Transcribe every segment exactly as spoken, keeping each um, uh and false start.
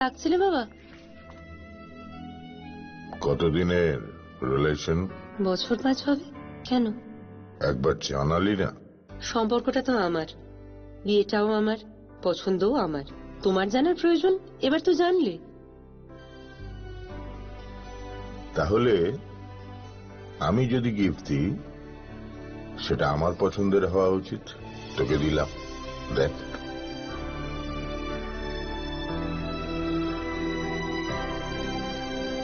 ডাকছিলে বাবা? কতদিনের রিলেশন? বছর পাঁচ হবে। কেন? একবার জানালি না। সম্পর্কটা তো আমার, বিয়েটাও আমার, পছন্দও আমার। তোমার জানার প্রয়োজন? এবার তো জানলে। তাহলে আমি যদি গিফট দিই, সেটা আমার পছন্দের হওয়া উচিত। তোকে দিলাম, দেখ।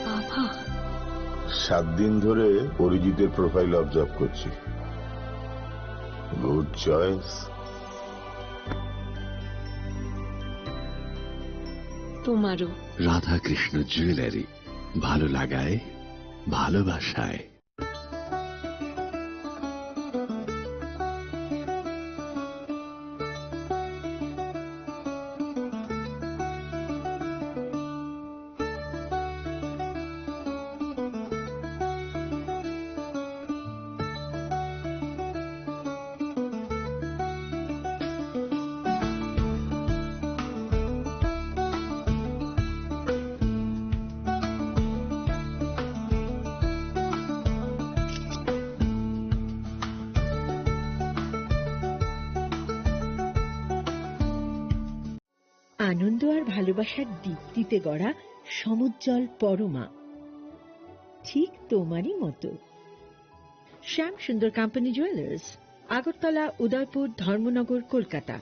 বাবা। সাত দিন ধরে অরিজিতের প্রোফাইল অবজার্ভ করছি। Good choice. তোমারও। রাধাকৃষ্ণ জুয়েলারি, ভালো লাগায়, ভালোবাসায়। আনন্দ আর ভালোবাসার দীপ্তিতে গড়া সমুজ্জ্বল পরমা, ঠিক তোমারই মতো। শ্যাম সুন্দর কোম্পানি জুয়েলার্স, আগরতলা, উদয়পুর, ধর্মনগর, Kolkata.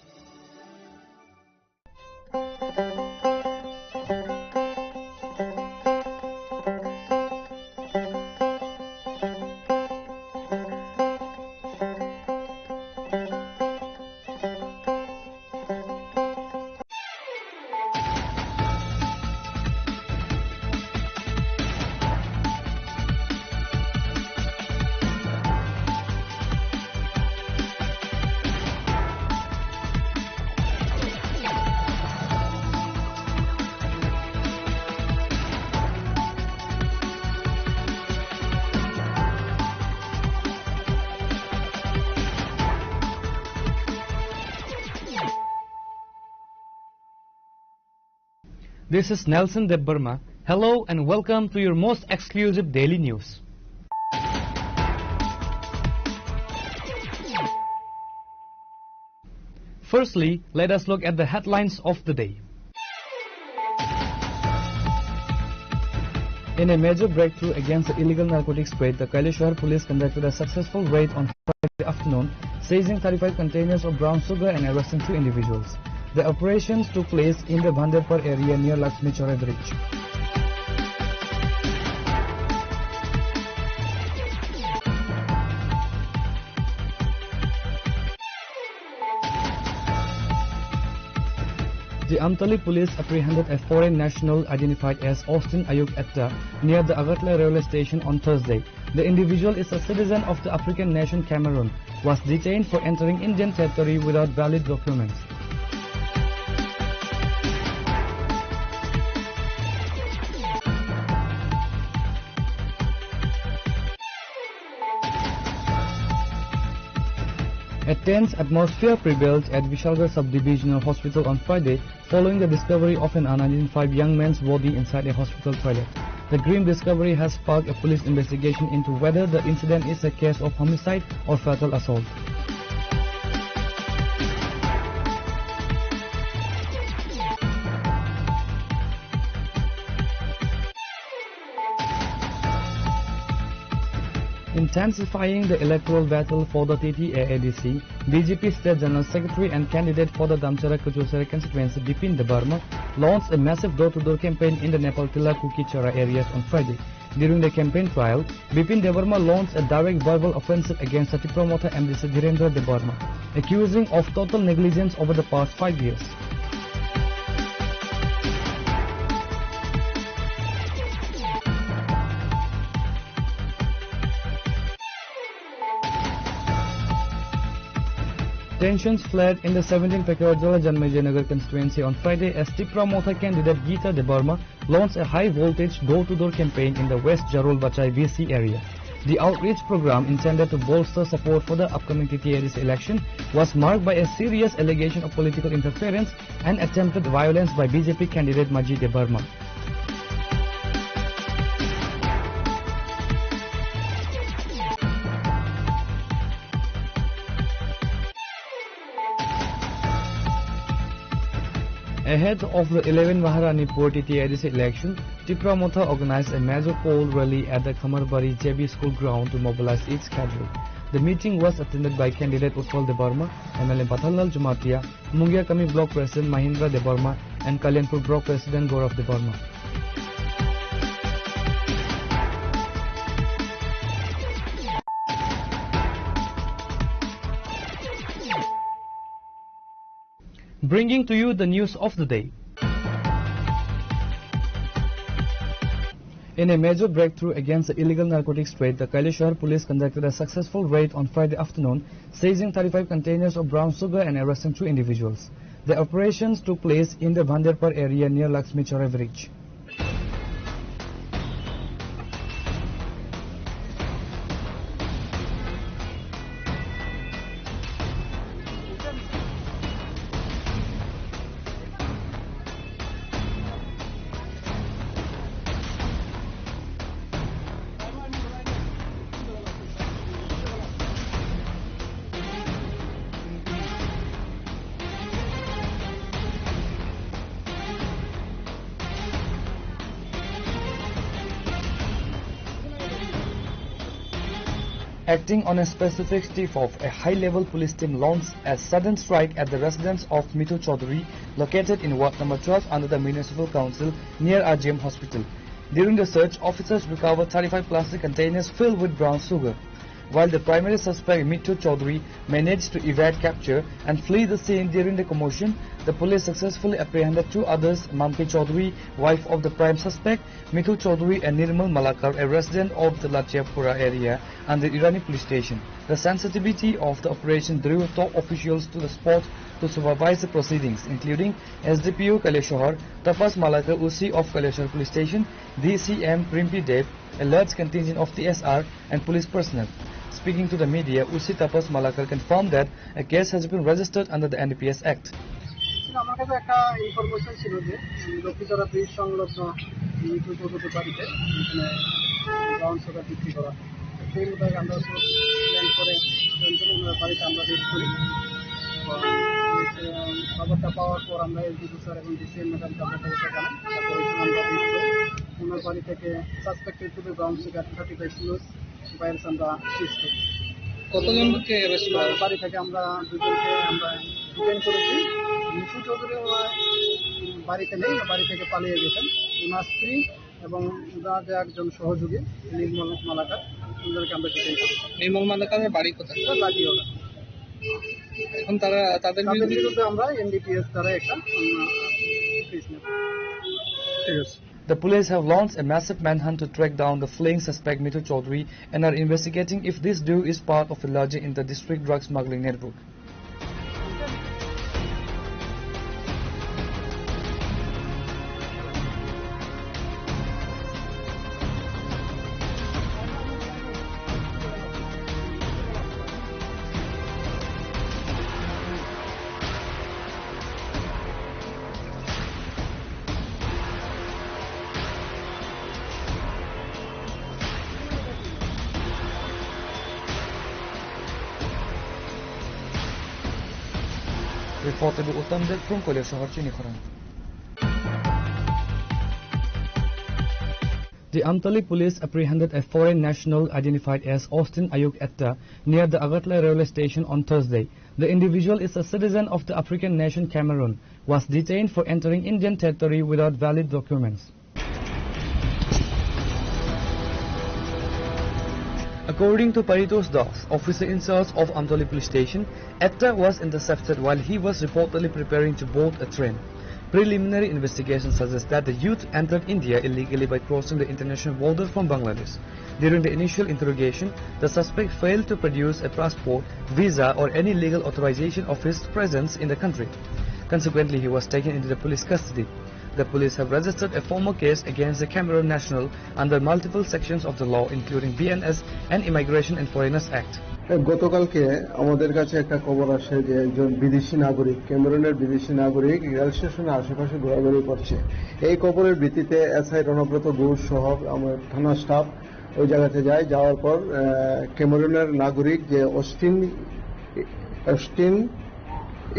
This is Nelson Debbarma. Hello and welcome to your most exclusive daily news. Firstly, let us look at the headlines of the day. In a major breakthrough against the illegal narcotics trade, the Kailashahar police conducted a successful raid on Friday afternoon, seizing thirty-five containers of brown sugar and arresting two individuals. The operations took place in the Bhanderpar area near Lakshmi Chowrai bridge. The Amtali police apprehended a foreign national identified as Austin Ayuk Etta near the Agartala railway station on Thursday. The individual is a citizen of the African nation Cameroon, was detained for entering Indian territory without valid documents. A tense atmosphere prevailed at Vishalgarh Sub-Divisional Hospital on Friday following the discovery of an unidentified young man's body inside a hospital toilet. The grim discovery has sparked a police investigation into whether the incident is a case of homicide or fatal assault. Intensifying the electoral battle for the T T A A D C, B J P State General Secretary and candidate for the Damchara Kachuchara constituency, Bipin Debbarma, launched a massive door-to-door campaign in the Nepal Tila Kuki Chara areas on Friday. During the campaign trail, Bipin Debbarma launched a direct verbal offensive against the Tipra Motha M D C Dhirendra Debbarma, accusing of total negligence over the past five years. Tensions flared in the seventeen Pakurjala Janmejinagar constituency on Friday as Tipra Motha candidate Geeta Debbarma launched a high-voltage door-to-door campaign in the West Jarol Bachai V C area. The outreach program, intended to bolster support for the upcoming T T A D C election, was marked by a serious allegation of political interference and attempted violence by B J P candidate Maji Debbarma. Ahead of the eleven Maharani Pur T T A D C election, Tipra Motha organized a major poll rally at the Khamarbari J B School ground to mobilize its cadre. The meeting was attended by candidate Utpal Debbarma, M L A Patharlal Jamatia, Mungia Kami Block President Mahindra Debbarma, and Kalyanpur Block President Gaurav Debbarma. Bringing to you the news of the day. In a major breakthrough against the illegal narcotics trade, the Kailashahar police conducted a successful raid on Friday afternoon, seizing thirty-five containers of brown sugar and arresting two individuals. The operations took place in the Bhanderpar area near Lakshmi Chowrai village. Acting on a specific tip of, a high-level police team launched a sudden strike at the residence of Mithu Chaudhary, located in Ward number twelve under the Municipal Council near R G M Hospital. During the search, officers recovered thirty-five plastic containers filled with brown sugar. While the primary suspect, Mithu Chaudhary, managed to evade capture and flee the scene during the commotion, the police successfully apprehended two others, Mampi Chaudhary, wife of the prime suspect, Mithu Chaudhary, and Nirmal Malakar, a resident of the Lachapura area, under Irani police station. The sensitivity of the operation drew top officials to the spot to supervise the proceedings, including S D P O Kailashahar, Tapas Malakar, O C of Kailashahar Police Station, D C M Primpi Dev, a large contingent of T S R, and police personnel. Speaking to the media, O C Tapas Malakar confirmed that a case has been registered under the N D P S Act. আসলে আমার কাছে একটা ইনফরমেশন ছিল যে, উম, লক্ষ্মীছড়া ব্রিজ সংলগ্ন মৃত্যু চৌধুরীর বাড়িতে এখানে ব্রাউন সুগার বিক্রি করা হয়। সেই মোতাবেক আমরা আসলে প্ল্যান করে, প্ল্যান করে ওনার বাড়িতে আমরা রেড করি। এবং, উম, খবরটা পাওয়ার পর আমরা এসডিপিও স্যার এবং ডিসিএম ম্যাডামকে আমরা খবরটা জানাই। তারপর এখানে আমরা রেড করি। ওনার বাড়ি থেকে suspected to be brown sugar thirty five kilos বাইরে আমরা সিজ করি। কতজনকে অ্যারেস্ট করা হয়েছে? বাড়ি থেকে আমরা দুজনকে আমরা ডিটেইন করেছি। মিঠু চৌধুরী ওনার বাড়িতে নেই, বাড়ি থেকে পালিয়ে গেছেন। ওনার স্ত্রী এবং ওনার যে একজন সহযোগী নির্মল মালাকার, ওনাদেরকে আমরা ডিটেইন করেছি। নির্মল মালাকারের বাড়ি কোথায়? ওনার বাড়ি ওটা। এখন তারা, তাদের তাদের বিরুদ্ধে বিরুদ্ধে আমরা এনডিপিএস দ্বারা একটা, উম, কেস নেব। ঠিক আছে। The police have launched a massive manhunt to track down the fleeing suspect Mithu Chaudhary and are investigating if this duo is part of a larger inter-district drug smuggling network. Reported by Uttam Deb from Koilashahar, Chinikhorang. The Amtali police apprehended a foreign national identified as Austin Ayuk Etta near the Agartala railway station on Thursday. The individual is a citizen of the African nation Cameroon, was detained for entering Indian territory without valid documents. According to Paritosh Das, officer in charge of Amtali police station, Etta was intercepted while he was reportedly preparing to board a train. Preliminary investigation suggests that the youth entered India illegally by crossing the international border from Bangladesh. During the initial interrogation, the suspect failed to produce a passport, visa, or any legal authorization of his presence in the country. Consequently, he was taken into the police custody. The police have registered a formal case against the Cameroon national under multiple sections of the law, including B N S and Immigration and Foreigners Act. গতকালকে আমাদের কাছে একটা খবর আসে যে একজন বিদেশি নাগরিক, ক্যামেরুনের বিদেশি নাগরিক রেল স্টেশনের আশেপাশে ঘোরাঘুরি করছে। এই খবরের ভিত্তিতে এসআই রণব্রত ঘোষ সহ আমার থানা স্টাফ ওই জায়গাতে যায়। যাওয়ার পর, আহ, ক্যামেরুনের নাগরিক যে অস্টিন, অস্টিন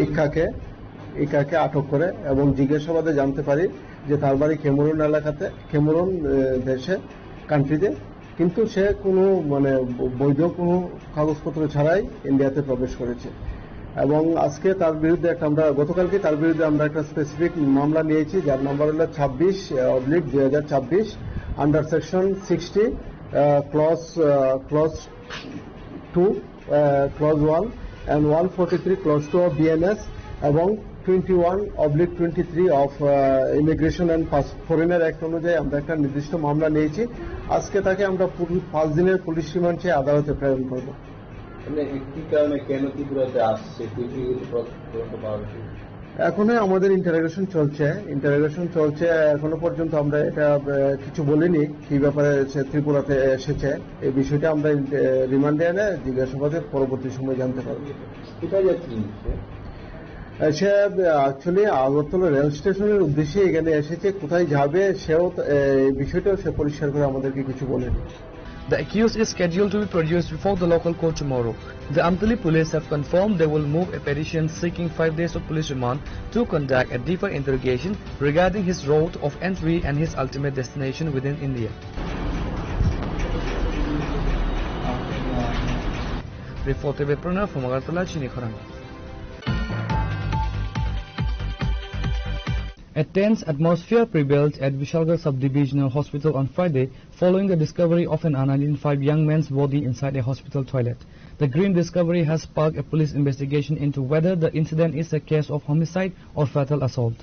ইক্কাকে, ইক্কাকে আটক করে এবং জিজ্ঞাসাবাদে জানতে পারি যে তার বাড়ি ক্যামেরুন এলাকাতে, ক্যামেরুন, আহ, দেশে, কান্ট্রিতে, কিন্তু সে কোনো, মানে, ব-, বৈধ কোনো কাগজপত্র ছাড়াই ইন্ডিয়াতে প্রবেশ করেছে। এবং আজকে তার বিরুদ্ধে একটা, আমরা গতকালকে তার বিরুদ্ধে আমরা একটা স্পেসিফিক মামলা নিয়েছি, যার নাম্বার হলো ছাব্বিশ অবলিক দুই হাজার ছাব্বিশ, under section sixty, clause, clause two, clause one and one forty three, clause two of B N S এবং twenty one oblique twenty three of Immigration and Foreigner Act অনুযায়ী আমরা একটা নির্দিষ্ট মামলা নিয়েছি। আজকে তাকে আমরা পুরো পাঁচ দিনের পুলিশ রিমান্ড চেয়ে আদালতে প্রেরণ করব। মানে, কি কারণে, কেন ত্রিপুরাতে আসছে, কি কি তদন্ত পাওয়া গেছে? এখনো আমাদের ইন্টারোগেশন চলছে, ইন্টারোগেশন চলছে। এখনো পর্যন্ত আমরা এটা, আহ, কিছু বলিনি কি ব্যাপারে সে ত্রিপুরাতে এসেছে। এই বিষয়টা আমরা, আহ, রিমান্ডে এনে জিজ্ঞাসাবাদে পরবর্তী সময় জানতে পারবো। কোথায় যাচ্ছিলেন সে? আহ, সে, আহ, অ্যাকচুয়ালি আগরতলা রেল স্টেশনের উদ্দেশ্যে এখানে এসেছে, কোথায় যাবে সেও তো, আহ, এই বিষয়টাও সে পরিষ্কার করে আমাদেরকে কিছু বলেনি। The accused is scheduled to be produced before the local court tomorrow. The Amtali police have confirmed they will move a petition seeking five days of police remand to conduct a deeper interrogation regarding his route of entry and his ultimate destination within India. Reported by Pranav from Agartala, Chini Khorang. A tense atmosphere prevailed at Bishalgarh Sub-Divisional Hospital on Friday following the discovery of an unidentified young man's body inside a hospital toilet. The grim discovery has sparked a police investigation into whether the incident is a case of homicide or fatal assault.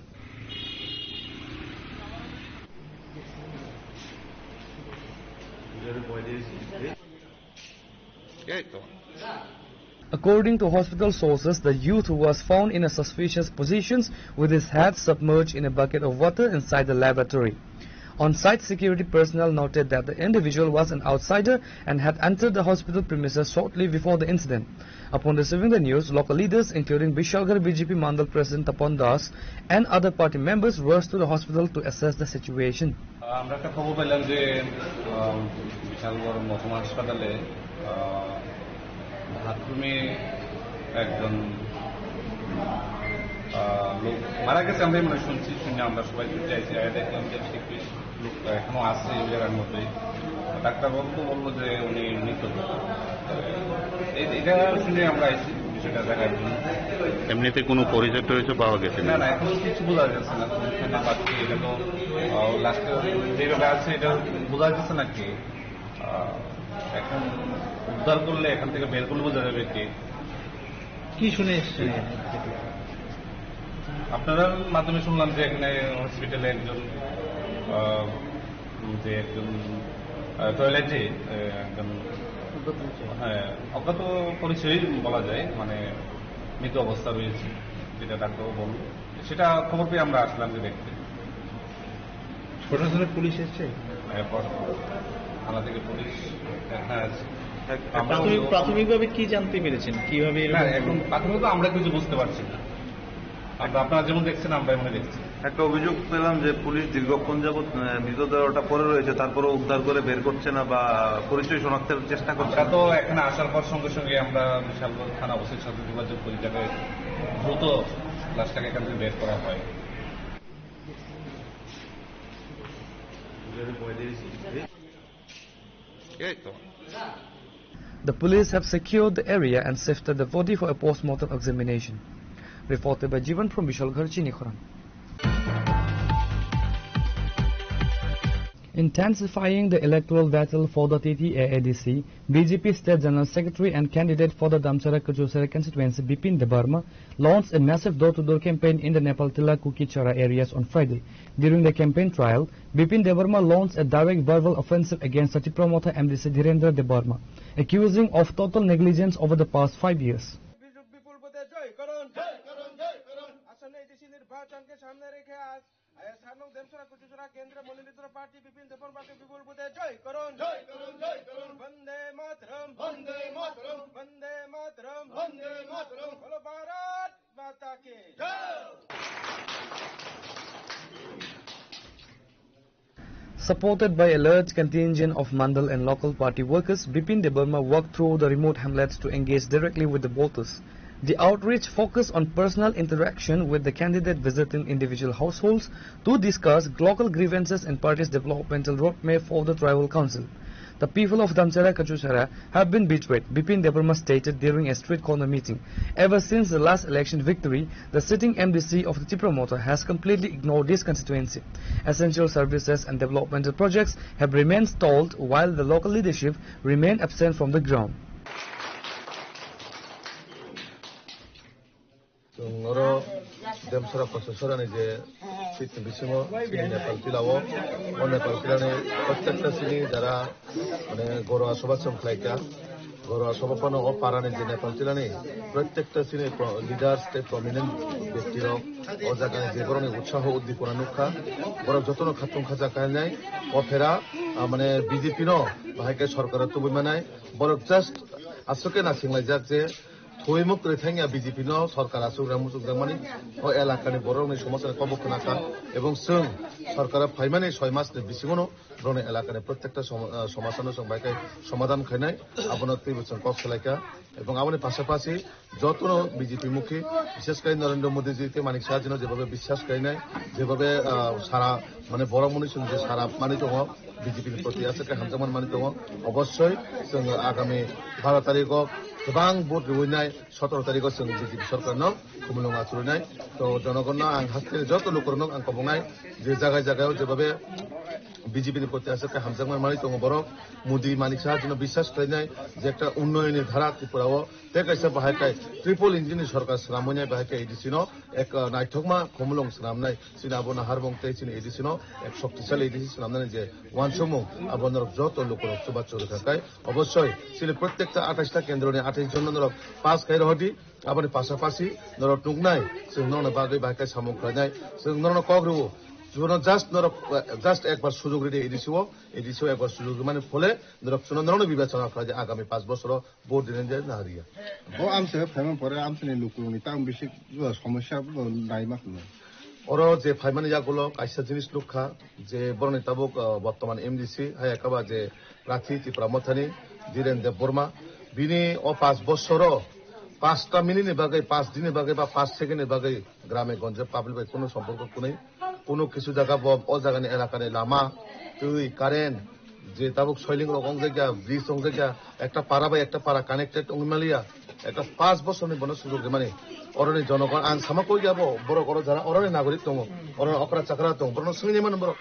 According to hospital sources, the youth who was found in a suspicious positions with his head submerged in a bucket of water inside the laboratory. On site, security personnel noted that the individual was an outsider and had entered the hospital premises shortly before the incident. Upon receiving the news, local leaders, including Bishalgarh B J P Mandal President Tapan Das and other party members, rushed to the hospital to assess the situation. আহ, আমরা একটা খবর পেলাম যে, আহ, বিশালগড় মহকুমা হাসপাতালে, আহ, বাথরুমে একজন, আহ, লোক মারা গেছে। আমরাই মানে শুনছি, শুনে আমরা সবাই ছুটে আইছি, আয়া দেখলাম যে ঠিক লোকটা এখনো আছে ওই জায়গার মধ্যেই। ডাক্তারবাবু তো বললো যে উনি মৃত। এই, এটা শুনে আমরা আইছি বিষয়টা দেখার জন্য। এমনিতে কোনো পরিচয় টরিচয় পাওয়া গেছে না? না, না, এখনো কিছু বোঝা যাচ্ছে না। কোনখানে পাচ্ছি, এটা তো, আহ, লাস্টে যেভাবে আছে, এটা বোঝা যাচ্ছে না কি। আহ, এখন উদ্ধার করলে, এখান থেকে বের করলে বোঝা যাবে কি। কি শুনে এসছেন এখানে? আপনাদের মাধ্যমে শুনলাম যে এখানে হসপিটালে একজন, আহ, যে একজন, আহ, টয়লেটে, আহ, একজন, হ্যাঁ, অজ্ঞাত পরিচয় বলা যায়, মানে মৃত অবস্থা রয়েছে, যেটা ডাক্তারবাবু বলল, সেটা খবর পেয়ে আমরা আসলাম যে দেখতে। প্রশাসনের পুলিশ এসছে? হ্যাঁ, প্রশাসন, থানা থেকে পুলিশ এখানে আছে। এক-, আমরা প্রাথমিক, ওই রকম প্রাথমিকভাবে কি জানতে পেরেছেন? কিভাবে না, এরকম এখন প্রাথমিক তো আমরা কিছু বুঝতে পারছি না। আমরা, আপনারা যেমন দেখছেন, আমরা এমনি দেখছি। একটা অভিযোগ পেলাম যে পুলিশ দীর্ঘক্ষণ যাবত, আহ, মৃতদেহটা পড়ে রয়েছে, তারপরেও উদ্ধার করে বের করছে না বা পরিচয় শনাক্তের চেষ্টা করছে আমরা না। তো এখানে আসার পর সঙ্গে সঙ্গে আমরা বিশালগড় থানা ওসির সাথে যোগাযোগ করি, যাতে দ্রুত লাশটাকে এখান থেকে বের করা হয়। এই তো। The police have secured the area and shifted the body for a post-mortem examination. Reported by Jivan from Bishalgarh, Chinikhorang. Intensifying the electoral battle for the T T A A D C, B J P State General Secretary and candidate for the Damcherra Kachusari constituency Bipin Debbarma launched a massive door-to-door campaign in the Nepal Tila Kuki Chara areas on Friday. During the campaign trail, Bipin Debbarma launched a direct verbal offensive against the Tipra Motha M D C Dhirendra Debbarma, accusing of total negligence over the past five years. বিপুল পদে জয় করুন। জয় করুন, জয় করুন। আসন্ন এডিসি নির্বাচনকে সামনে রেখে আজ আইএসআর নং দেমসরা কুচুচরা কেন্দ্র মনোনীত প্রার্থী বিপিন দেববর্মাকে বিপুল ভোটে জয় করুন। জয় করুন, জয় করুন। বন্দে মাতরম। বন্দে মাতরম। বন্দে মাতরম। বন্দে মাতরম। বলো ভারত মাতা কি জয়। Supported by a large contingent of Mandal and local party workers, Bipin Debbarma walked through the remote hamlets to engage directly with the voters. The outreach focused on personal interaction with the candidate, visiting individual households to discuss local grievances and party's developmental roadmap for the tribal council. The people of Damchara Kachuchara have been betrayed, Bipin Debbarma stated during a street corner meeting. Ever since the last election victory, the sitting M D C of the Tipra Motha has completely ignored this constituency. Essential services and developmental projects have remained stalled, while the local leadership remain absent from the ground. Chwng oro Demsora Kososorani je seat ni bisingo chini Nepal Tilao, o Nepal Tilani protekta chini jara, mane, Goro Asoba chwng khlaikha. Goro Asoba phano o parani je Nepal Tilani protekta chini pro-, leaders tei prominent bektiro o jagani je borokni utsaho uddipona nukha, borok jotono khatung khaja kainai o phera, ah, mane, B J P no bahai khe sorkaro tubui manai, borok just aswk khe nasinglai jak je Thwi muk kwrwi thangya B J P no sorkar achukjak muchukjakmani o elakani borokni somosani kobo khwnakha, ebong chwng sorkar phaimani soi masni bisingono borokni elakani protekta som-, ah, somasano chwng bai khe somadhan khainai, abono twibo chwng kok salaikha. Ebong aboni pasapasi jotono B J P mukhi, bishesh khe Narendra Modi ji tei Manik Saha jino jebhabe biswas khlainai, jebhabe, ah, sara, mane, borok mwnwi chwng je sara manwi tongo, B J P ni proti aswk khe hamjakmani manwi tongo. Obossoi chwng agami baro tarikh o kwbang vote rwinai, sotoro tarikh o chwng B J P sorkar no khumulwng achurwinai. To jonogon no ang haste joto lukurok no ang kobongnai je jaga jaga o jebhabe B J P ni proti aswk khe hamjakmani manwi tongo borok, Modi Manik Saha jino biswas khlainai je ekta unnoyoni dhara Tripura o tei kaisa bahai kai triple engine ni sorkar swnamwi nai bahai kai A D C no ek, ah, naithokma khumulwng swnamnai. Chini abo naharmung tei chini A D C no ek shoktisali A D C swnamnani je uansukmung, abo norok joto lukurok chubachu rwkha khe obossoi chini protekta atais ta kendroni atais jon no norok pass khai rohordi. Aboni pasapasi norok nuknai, chwng norokni bagwi bai khe samung khlainai, chwng norokno kok rwo, chuno just norok, just ekbar sujog ridi A D C o, A D C o ekbar sujog rwmani phole norok chuno norokno bibechona khlaidi agami panch bosoro vote dinai de nahariya. Bo amchai phaima pore amchaini lukurokni tamo bisi somosya bo naima khwlai. Oro je phaimani yagulo kaisa jinis nukha je borokni tabuk, ah, bortoman M D C hai ekaba je prarthi Tipra Mothani Dhiren Debbarma, bini o panch bosoro panchta minute ni bagwi, panch din ni bagwi ba panch second ni bagwi grame gonje public bai kunu somporko kunui, kunu kisu jaga bo o jagani elakani lama, twi, current, je tabuk soiling rok ongjakya, bridge ongjakya, ekta para bai ekta para connected ongmaliya, ekta panch bosorni bono sujog rimani. Oroni jonogon ang sama koi ya bo, borok oro jara oroni nagorik tongo, oroni okra chakra tongo, borokno swngwi mano borok.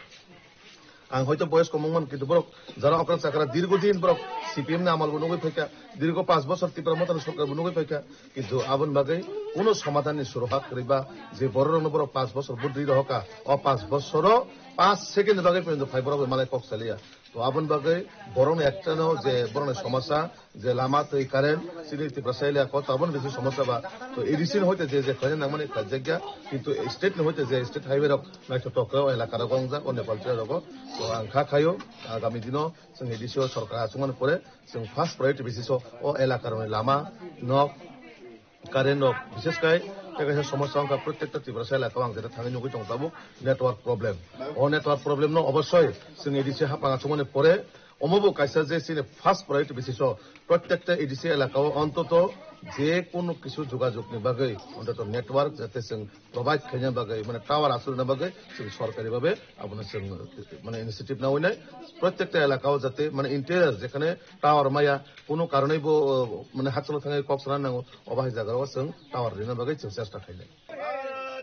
Ang hoito boyes komung man, kintu borok jara okra chakra dirgo din borok C P M ni amal bo nugwi phaikha, dirgo panch bosor Tipra Mothani sorkar bo nugwi phaikha, kintu aboni bagwi kuno somadhan ni suroha kwrwi ba je borok rokno borok panch bosor budri rohoka, o panch bosoro panch second ni bagwi porinto phai borok bai malai kok saliya. To aboni bagwi borokni ektano je borokni somosya, je lama twi current, chini Tiprasa elaka o taboni bisi somosya ba. To A D C ni hoite je je khlaina nangmani khlaijakya, kintu state ni hoite je state highway rok naithotok khe o elaka rogo wngjak, o Nepal chwrai rogo. To ang kha khaio, agami dino chwng A D C o sorkar achukmani pore chwng first priority basis o, o elaka rokni lama, nok, current rok, bishesh kai tei kaisa somosya wngkha, protekta Tiprasa elaka o ang jeta thangwi nugwi tongo tabuk network problem. O network problem no obossoi chwng A D C hapang achukmani pore omo bo kaisa je chini first priority basis o protekta A D C elaka o ontoto je kunu kisu jogajog ni bagwi ontoto network jate chwng provide khaina bagwi, mane, tower achukna bagwi chwng sorkari babe abono chwng, mane, initiative nawi nai. Protekta elaka o jate, mane, interior jekhane tower maya, kunu karonwi bo, mane, hachalo thangwi kok sana nango, obo hai jaga o chwng tower rina bagwi chwng chesta khainai.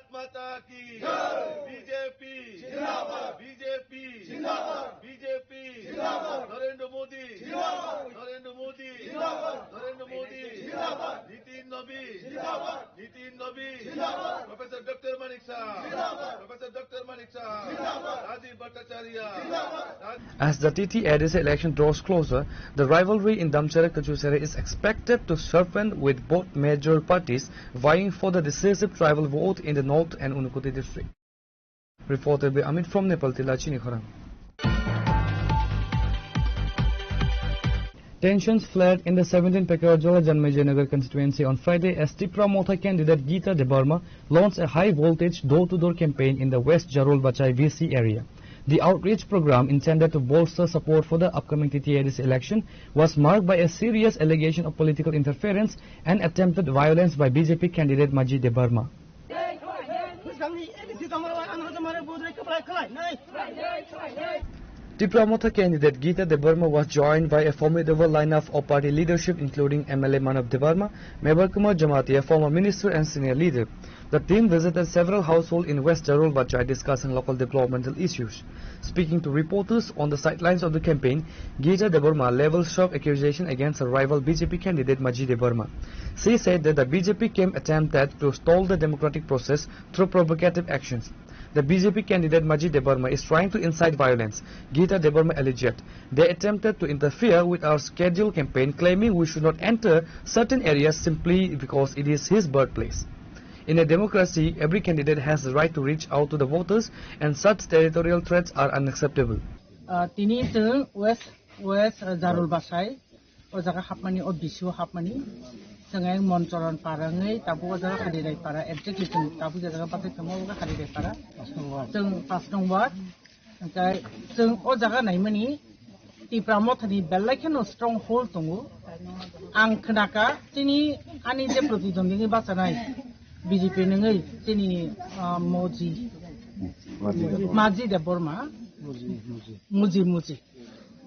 Bharat माता की जय। B J P जिंदाबाद। B J P जिंदाबाद। B J P जिंदाबाद। नरेंद्र मोदी जिंदाबाद। नरेंद्र मोदी जिंदाबाद। नरेंद्र मोदी जिंदाबाद। नितिन नबी जिंदाबाद। Nitin Nabi. Zindabad. Professor Doctor Manik Saha. Zindabad. Professor Doctor Manik Saha. Zindabad. Rajiv Bhattacharya. Zindabad. Raj- As the T T A D C election draws closer, the rivalry in Damchara Kachuchara is expected to sharpen, with both major parties vying for the decisive tribal vote in the north and Unakoti district. Reported by Amit from Nepal Tila Chini Khorang. Tensions flared in the seventeenth Pakurjala Janmejai Nagar constituency on Friday as Tipra Motha candidate Geeta Debbarma launched a high-voltage door-to-door campaign in the West Jarol Bachai V C area. The outreach program, intended to bolster support for the upcoming T T A D C election, was marked by a serious allegation of political interference and attempted violence by B J P candidate Maji Debbarma. Tipra Motha candidate Geeta Debbarma was joined by a formidable lineup of party leadership, including M L A Manav Debbarma, Mebar Kumar Jamatia, former minister and senior leader. The team visited several households in West Jarol Bachai, discussing local developmental issues. Speaking to reporters on the sidelines of the campaign, Geeta Debbarma leveled sharp accusation against her rival B J P candidate Maji Debbarma. She said that the B J P came attempted to stall the democratic process through provocative actions. The B J P candidate Maji Debbarma is trying to incite violence, Geeta Debbarma alleged. They attempted to interfere with our scheduled campaign, claiming we should not enter certain areas simply because it is his birthplace. In a democracy, every candidate has the right to reach out to the voters, and such territorial threats are unacceptable. Ah, tini chwng West, West, ah, Jarul Bachai, o jaga hapmani, o B C O hapmani. Chwng ayang Monchoron para wngwi, tabuk o jaga Harirai para, exactly chwng tabuk je jaga bathai thangma, o jaga Harirai para. Chwng pas nong ward. Hwnkhe chwng o jaga naimani Tipra Mothani belai kheno strong hold tongo. Ang khnaka chini ani je protidwndi wngwi bachanai B J P ni wngwi chini, ah, Moji, Maji Debbarma, Muji, Muji. Muji, Muji.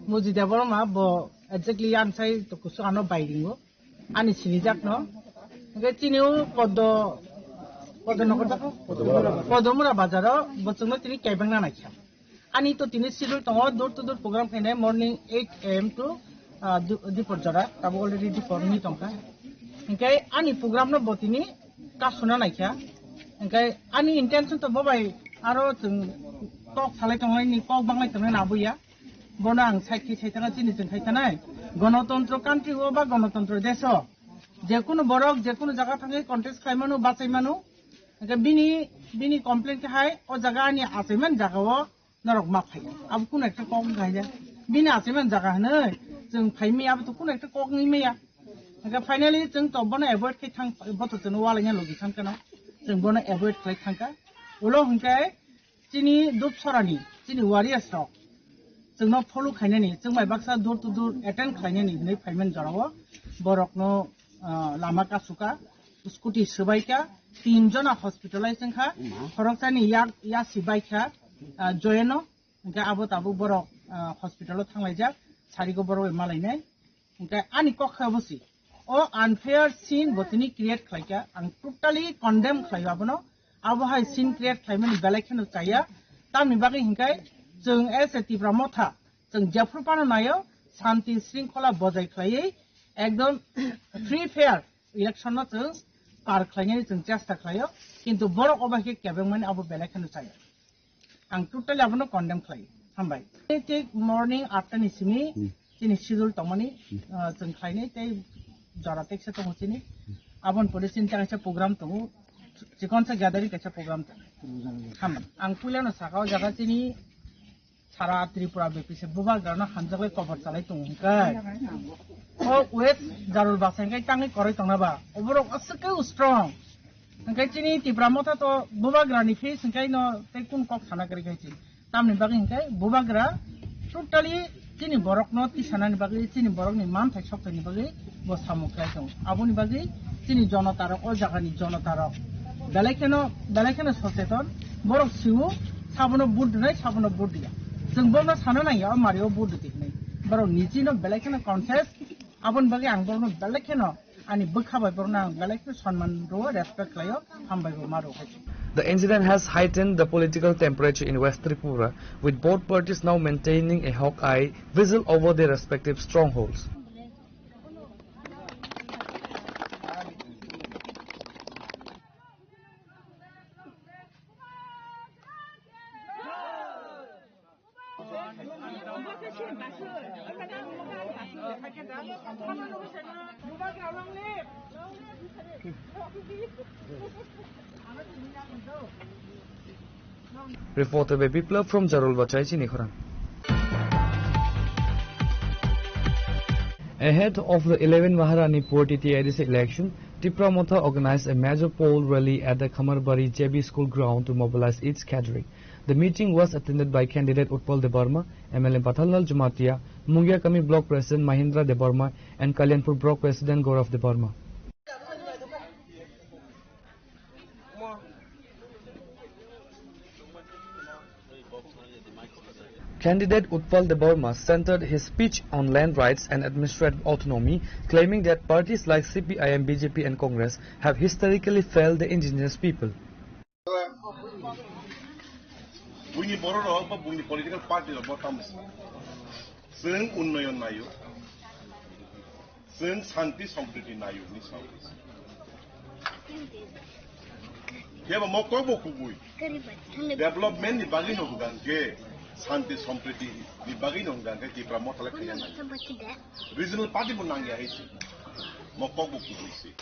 Muji Debbarma bo exactly ang sai to kusu ano bairingo. Ani sinijakno. Hwnkhe chini o Poddo, Poddo Nagar jako? Poddo Mura. Poddo Mura bazaro bo chwngno tini kebengna naikha. Ani to tini schedule tongo, door to door program khainai morning eight A M to, ah, du-, dipor jora, tabuk already dipor wngwi tongkha. Hwnkhe ani program no bo tini kasuna naikha. Hwnkhe ani intention to bo bai aro chwng kok salai tongnai ni kok banglai tongnai na abuya. Bono ang side khe sai thangkha, chini chwng khai thanai. Gonotontro country o ba gonotontro desh o je kunu borok je kunu jaga thangwi contest khlai mano, bachai mano. Hwnkhe bini, bini complaint khe hai, o jaga ani achaiman jaga o norok ma phai. Abo kunu ekta kok wngkha hai ya. Bini achaiman jaga hinwi chwng phai maya, abo to kunu ekta kok wngwi maya. Hwnkhe finally chwng to bono avoid khai thang, bo to chwngno ualaina logi thang kheno chwng bono avoid khlai thangkha. Ulo hwnkhe chini Dupsorani, chini warriors rok chwngno follow khainani, chwng bai baksa door to door attend khlainani hinwi phaimani jorao borokno, ah, lama kasuka, scooty swbaikha, tin jona hospitalize wngkha, khoroksani yak, yasi baikha, ah, joyeno, hwnkhe abo tabuk borok, ah, hospital o thanglaijak, sarigo borok bai malainai. Hwnkhe ani kok khe obo si, o unfair scene bo tini create khlaikha, ang totally condemn khlaio abono. Abo hai scene create khlaimani belai kheno chaya. Tamni bagwi hwnkhe chwng as a Tipra Motha, chwng jephru phano naio, shanti shringkhola bojai khlaiwi ekdom free fair election no chwng par khlainani chwng chesta khlaio, kintu borok o bai khe kebengmani abo belai kheno chaya. Ang totally abono condemn khlai. Hambai. Tei, tei morning atta ni simi chini schedule tongmani, ah, chwng khlainai tei jora teksa tongo chini. Aboni pore chini kaisa program tongo. Chikonsa gathering kaisa program tongo. Hambai. Ang puilano saka o jaga chini sara Tripura bepise bubagrano hamjaklai kobor chalai tongo hwnkhe. O West Jarul Bachai hwnkhe tangwi koroi tongna ba. Oborok aswk khe strong. Hwnkhe chini Tipra Motha to bubagrani face hwnkhe no tei kung kok sana kwrwi khai chini. Tamni bagwi hwnkhe bubagra totally chini borokno tisanani bagwi, chini borokni manthai sokthani bagwi bo samung khlai tongo. Aboni bagwi chini jonotarok, o jagani jonotarok belai kheno, belai kheno socheton. Borok sio, sabono vote rwnai, sabono vote rwya. Chwng bono sana nangya, o mario vote rwdi hinwi. Borok nijino belai kheno conscious, aboni bagwi ang borokno belai kheno Ani bwkha bai borokno ang belai khe sonman rwo, respect khlaio, hambai bo ma rwo hai. The incident has heightened the political temperature in West Tripura, with both parties now maintaining a hawk-eye vigil over their respective strongholds. Reporter by Biplab from Jarul Bachai, Chinikhorang. Ahead of the eleven Maharani Pur T T A D C election, Tipra Motha organized a major poll rally at the Khamarbari J B School ground to mobilize its cadre. The meeting was attended by candidate Utpal Debbarma, M L A Pathanlal Jamatia, Mungiakami Block President Mahindra Debbarma, and Kalyanpur Block President Gaurav Debbarma. Candidate Utpal Debbarma centered his speech on land rights and administrative autonomy, claiming that parties like C P I M, B J P, and Congress have historically failed the indigenous people. Buini borok rok ba buini political party rok bo tamo sa. Chwng unnoyon nayo. Chwng santi sompriti nayo ni sao. Kebo mo kok bo kubui. Development ni bagwi no hwnga hwnkhe, santi sompriti ni bagwi no hwnga hwnkhe Tipra Motha le khaiya nai. Regional party bo nangya hai se. Mo kok bo kubui se.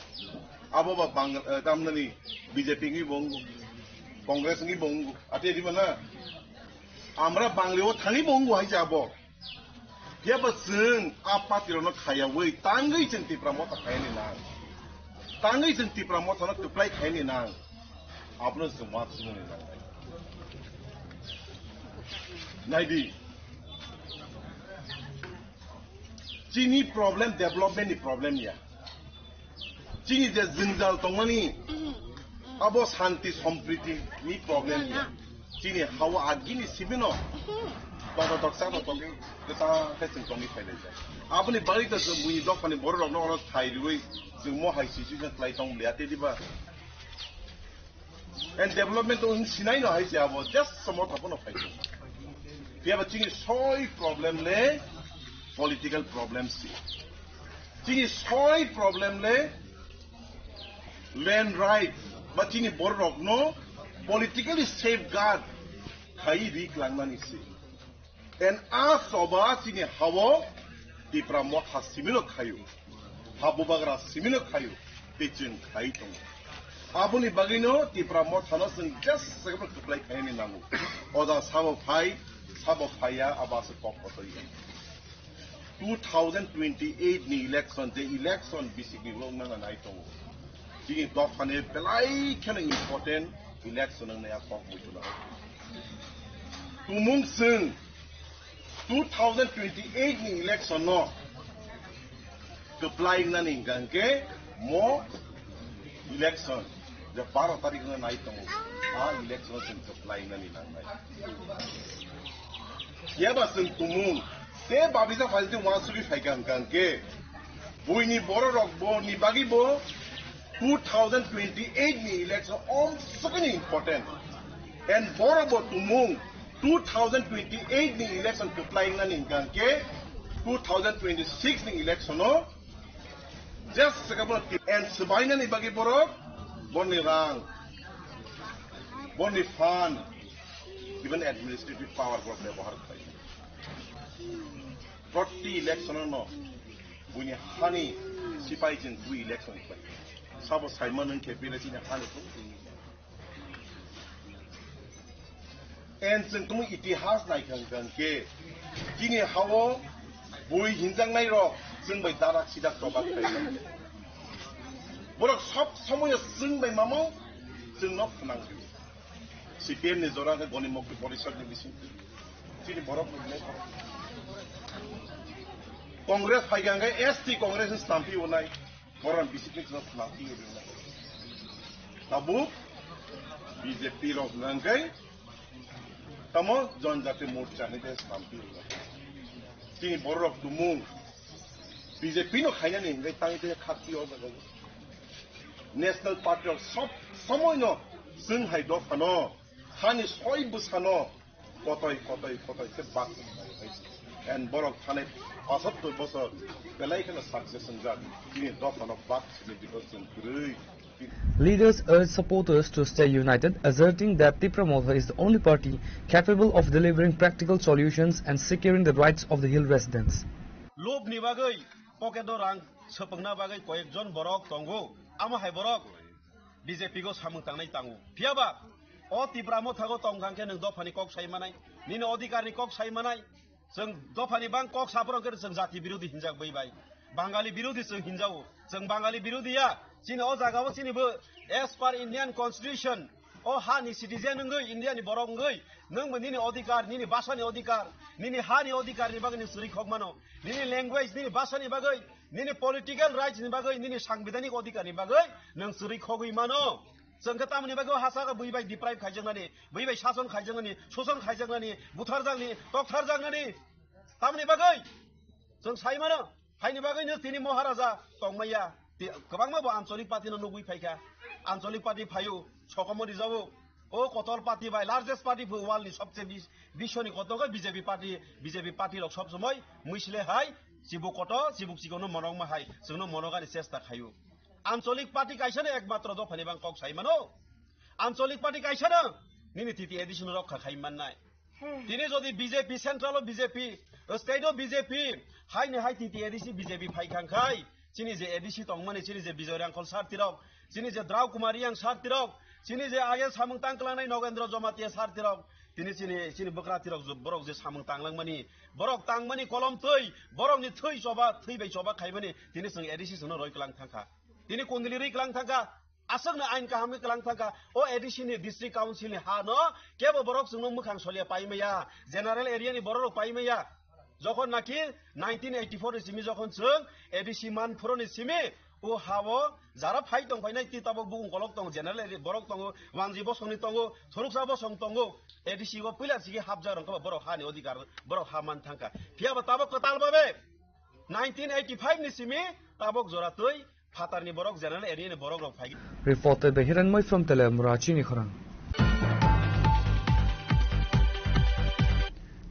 Abo ba Bang-, eh, tamnani B J P ni bo wngo. Congress ni bo wngo. Ate di mana? Amra Bangli o thani bo wngo hai se abo. Phiya ba chwng a party rokno khayawi tangwi chwng Tipra Motha khaini nang. Tangwi chwng Tipra Motha no kwplai khaini nang. Abono chwng ma chwngni nang. Naidi. Chini problem development ni problem ya. Chini je jwngjal tongmani, abo santi sompriti ni problem ya. Chini hawa agini sibino, baba doksa no tongwi, keta khe chwng tongwi phailai jai. Aboni bagwi to chwng buini dophani borok rokno oro thai riwi chwng mo hai situation khlai tong liya te diba. And development to wng sinai no hai se abo just somo thapo no phai. Phiya ba chini soi problem le political problem si. Chini soi problem le land right ba chini borok no politically safeguard khai ri klangnani si. And a choba chini hao Tipra Motha simino khayu, ha bubagra simino khayu, tei chwng khai tongo. Aboni bagwino Tipra Mothano chwng just second kwplai khaini nango. Oda sabo phai, sabo phaiya, abo se kok kotoya. Two thousand twenty-eight ni election, je election bisik ni ulo nana nai tongo. Chini dophani belai kheno important election wng nai a kok muchuna. Tumung chwng two thousand twenty-eight ni election no kwplai wngnani hwnkha hwnkhe mo election je baro tarik no nai tongo, a election no chwng kwplai wngnani nangnai. Phiya ba chwng tumung te babisa phaising uansugwi phaikha hwnkha hwnkhe buini borok rok bo ni bagwi bo two thousand twenty-eight ni election omsukni important. And borok bo tumung two thousand twenty-eight ni election kwplai wngnani hwnkha hwnkhe two thousand twenty-six ni election o just sekabo and swbainani bagwi borok boni rang, boni fund, even administrative power borok bebohar khlai. Proti election no buini hani sipai chwng twi election khlai. Sabo saimano wngkhe bele chini hani tong twi. En chwng tongmung itihas naikha hwnkha hwnkhe chini hao bui hinjaknai rok chwng bai darak sidak tobak khlai. Borok sob somoyo chwng bai mamo chwngno phnang. C P M ni jora khe Goni Mukti Porishad ni bising chini borok ni belai borok. Congress phaikha hwnkhe S T Congress ni stampi onai. Boron bisik ni chwng swnam twi rwna. Tabuk B J P rok nangkai tamo Janjati Morcha ni de swnam twi rwna. Chini borok tumung B J P no khainani hingkai tangwi tei khak twi o jaga. National Party rok sob somoi no chwng hai dophano hani soi bwsano kotoi, kotoi, kotoi khe bak. And borok thanai pasattor bosor belai kheno success wngjak. Chini dophano bak simi because chwng kwrwi. Leaders urge supporters to stay united, asserting that Tipra Motha is the only party capable of delivering practical solutions and securing the rights of the hill residents. Lob ni bagwi pocket o rang swpwngna bagwi koyek jon borok tongo. Amo hai borok B J P go samung tangnai tango. Phiya ba O Tipra Motha go tong kha khe nwng dophani kok sai manai, nini odhikar ni kok sai manai. Chwng dophani bang kok saphuru khe chwng jati birodhi hinjak bai bai. Bangali birodhi chwng hinjao. Chwng Bangali birodhi ya. Chini o jaga o chini bo as per Indian Constitution, o ha ni citizen wngwi, India ni borok wngwi, nwng bo nini odhikar, nini bhasha ni odhikar, nini ha ni odhikar ni bagwi nwng chwrwi khok mano. Nini language, nini bhasha ni bagwi, nini political rights ni bagwi, nini sangbidhanik odhikar ni bagwi nwng chwrwi khogwi mano. Chwng khe tamoni bagwi o ha saka bui bai deprive khaijaknani, bui bai sason khaijaknani, soson khaijaknani, butharjakni, toktharjaknani. Tamoni bagwi chwng sai mano, haini bagwino tini Maharaja tongmaya. Ti-, kwbangma bo Anchalik Party no nugwi phaikha. Anchalik Party phaio, sokomori jabo. O kotor party bai largest party phu world ni sobse bis-, biswoni kotor khe B J P party, B J P party rok sob somoi mwisle hai chibuk kotor, chibuk chikon no monokma hai, chwngno monokani chesta khaio. Anchalik party kaisa no ekmatro dophani bang kok sai mano. Anchalik party kaisa no nini T T A D C no rokha khai mannai. Tini jodi B J P central o B J P, state o B J P, hai ni hai T T A D C B J P phai khang khai, chini je A D C tongmani, chini je Bijoy Rangkhol sir tirok, chini je Drau Kumar Reang sir tirok, chini je age samung tang klangnai Nogendra Jamatia sir tirok, tini chini, chini bwkra tirok borok je samung tang langmani, borok tangmani kolom twi, borok ni thwi choba, thwi bai choba khaimani, tini chwng A D C chwngno roi klang thangkha. Tini kundili rwi klang thangkha. Aswkno ain kaham khe kwlang thangkha. O A D C ni district council ni ha no kebo borok chwngno mwkhang solia pai maya, general area ni borok rok pai maya. Jokhon naki nineteen eighty-four ni simi jokhon chwng A D C man phuru ni simi o ha o jara phai tong phainai twi tabok bukung kolok tongo, general area borok tongo, wangji bosong ni tongo, thoruksa bosong tongo, A D C o puila sigi hapjak rong khe borok ha ni odhikar, borok ha man thangkha. Phiya ba tabok kwtal babe nineteen eighty-five ni simi tabok jora twi Phatarni borok, general area ni borok rok phai. Reported by Hiranmoi from Telemura, Chini Khorang.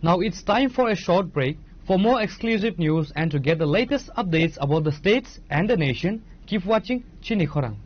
Now it's time for a short break. For more exclusive news and to get the latest updates about the states and the nation, keep watching Chini Khorang.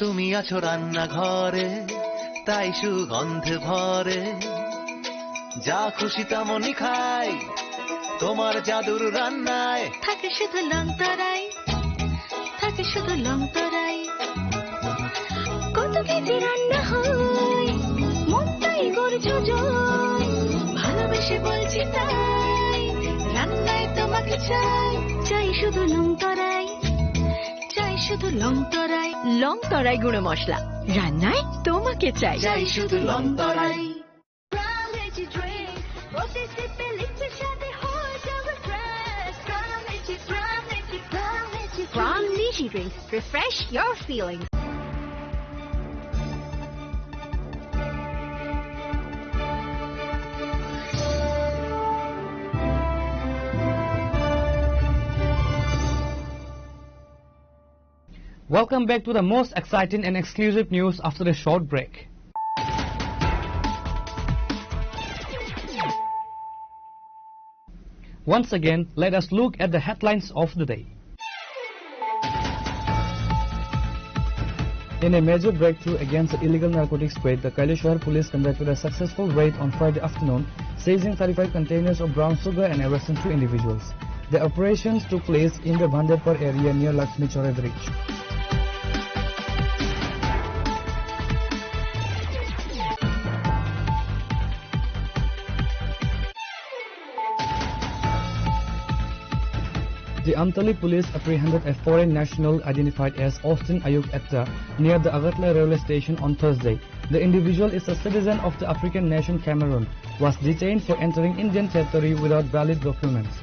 তুমি আছো রান্নাঘরে, তাই সুগন্ধে ভরে। যা খুশি তেমনই খাই, তোমার জাদুর রান্নায়। থাকে শুধু লংতরাই, থাকে শুধু লংতরাই। কত কেজি রান্না হয়, মনটাই গড়ে জয়। ভালোবেসে বলছি তাই, রান্নায় তোমাকে চাই, চাই শুধু লংতরাই। চাই শুধু লংতরাই। লংতরাই গুঁড়ো মশলা, রান্নায় তোমাকে চাই। চাই শুধু লংতরাই। Prime Energy Drink, প্রতি সিপে লিকফির স্বাদে হয়ে যাবে fresh। Prime Energy, Prime Energy, Prime Energy Drink। Prime Energy Drink, refresh your feelings। Welcome back to the most exciting and exclusive news after a short break. Once again, let us look at the headlines of the day. In a major breakthrough against the illegal narcotics trade, the Kailashahar police conducted a successful raid on Friday afternoon, seizing thirty-five containers of brown sugar and arresting two individuals. The operations took place in the Bhanderpar area near Lakshmi Chowra bridge. The Amtali police apprehended a foreign national identified as Austin Ayuk Etta near the Agartala railway station on Thursday. The individual is a citizen of the African nation Cameroon, was detained for entering Indian territory without valid documents.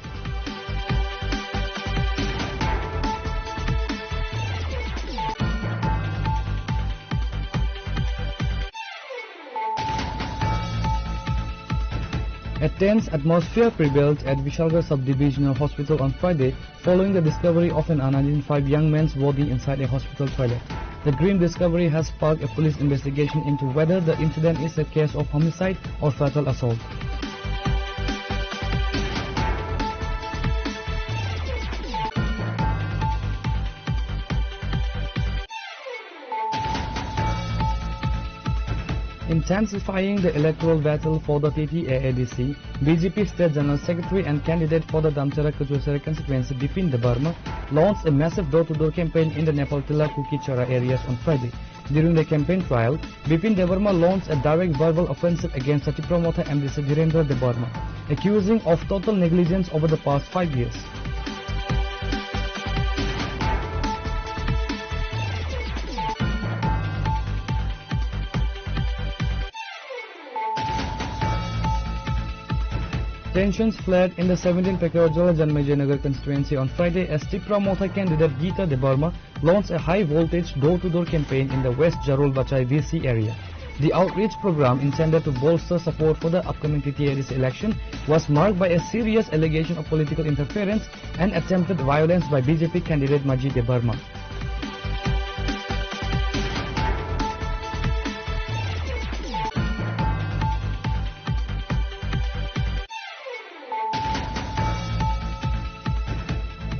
A tense atmosphere prevailed at Vishalgarh Sub-Divisional Hospital on Friday following the discovery of an unidentified young man's body inside a hospital toilet. The grim discovery has sparked a police investigation into whether the incident is a case of homicide or fatal assault. Intensifying the electoral battle for the T T A A D C, B J P State General Secretary and candidate for the Damcherra Kachuasera constituency, Bipin Debbarma, launched a massive door-to-door campaign in the Nepal Tila Kuki Chara areas on Friday. During the campaign trial, Bipin Debbarma launched a direct verbal offensive against the Tipra Motha M D C Dhirendra Debbarma, accusing of total negligence over the past five years. Tensions flared in the seventeenth Pakurjala Janmejinagar constituency on Friday as Tipra Motha candidate Geeta Debbarma launched a high-voltage door-to-door campaign in the West Jarul Bachai V C area. The outreach program, intended to bolster support for the upcoming T T A D C election, was marked by a serious allegation of political interference and attempted violence by B J P candidate Maji Debbarma.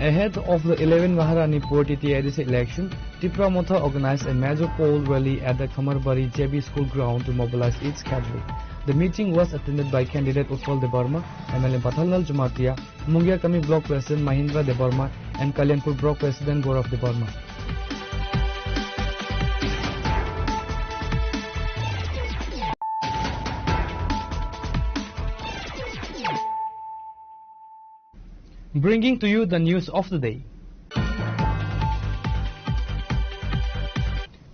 Ahead of the eleven Maharani Pur T T A D C election, Tipra Motha organized a major poll rally at the Khamarbari J B School ground to mobilize its cadre. The meeting was attended by candidate Utpal Debbarma, M L A Patharlal Jamatia, Mungiakami Block President Mahindra Debbarma, and Kalyanpur Block President Gaurav Debbarma. Bringing to you the news of the day.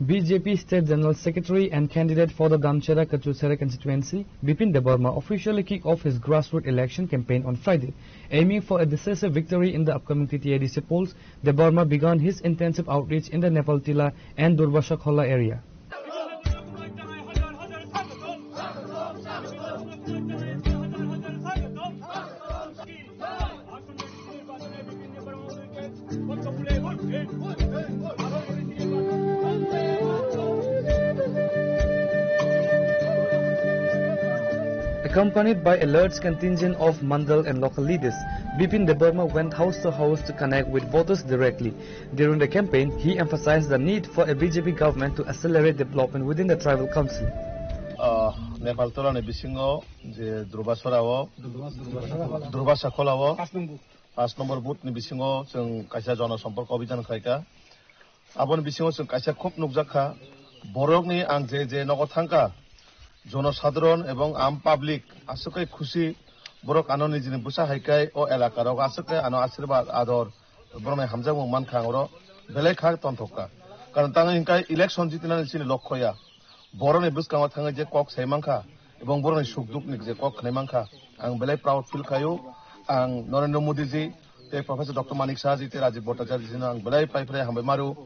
B J P State General Secretary and candidate for the Damcherra Kachuasera constituency, Bipin Debbarma, officially kicked off his grassroots election campaign on Friday. Aiming for a decisive victory in the upcoming T T A D C polls, Debbarma began his intensive outreach in the Nepal Tila and Durbasa Khola area. Accompanied by a large contingent of Mandal and local leaders, Bipin Debbarma went house to house to connect with voters directly. During the campaign, he emphasized the need for a B J P government to accelerate development within the tribal council. Ah, Nepal Tila ni bisingo je Durbasora o, Durbasa Khola o, pas number booth ni bisingo chwng kaisa jono somporko abhijan khaikha. Aboni bisingo chwng kaisa khub nukjakha. Borokni ang je je nogo thangkha, jono sadharon ebong am public aswk khe khusi. Borok ano nijini bwsa hai khe o elaka rok aswk khe ano ashirbad ador, borokni hamjakmung mankha, ang oro belai kha tonthok kha. Karon tang hingkhe election jitinani chini lokho ya. Borokni bwskango thangwi je kok sai mankha, ebong borokni suk dukni je kok khnai mankha, ang belai proud feel khaio. Ang Narendra Modi ji, tei Professor Doctor Manik Saha ji, tei Rajiv Bhattacharya ji no ang belai phai phai hambai maru.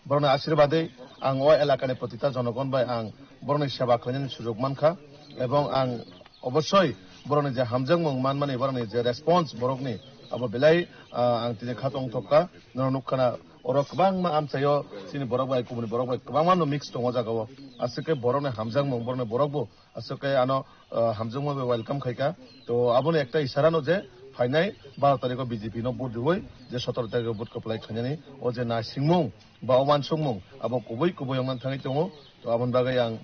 Borokni ashirbadwi ang o elakani protita jonogon bai ang borokni seba khlainani sujok mankha, ebong ang obossoi borokni je hamjakmung manmani, borokni je response borokni, abo belai, ah, ang tini kha tongthok kha. Norok nukha na, oro kwbangma amchaio chini borok bai kubuni borok bai kwbangma no mix tongo o jagao. Aswk khe borokni hamjakmung, borokni borok bo aswk khe ano, ah, hamjakma bai welcome khaikha. To aboni ekta isara no je phainai baro tarikh o B J P no vote riwi je sotoro tarikh o vote kwplai khainani o je naisingmung ba o uansukmung abo kubui kubui wngna thangwi tongo. To aboni bagwi ang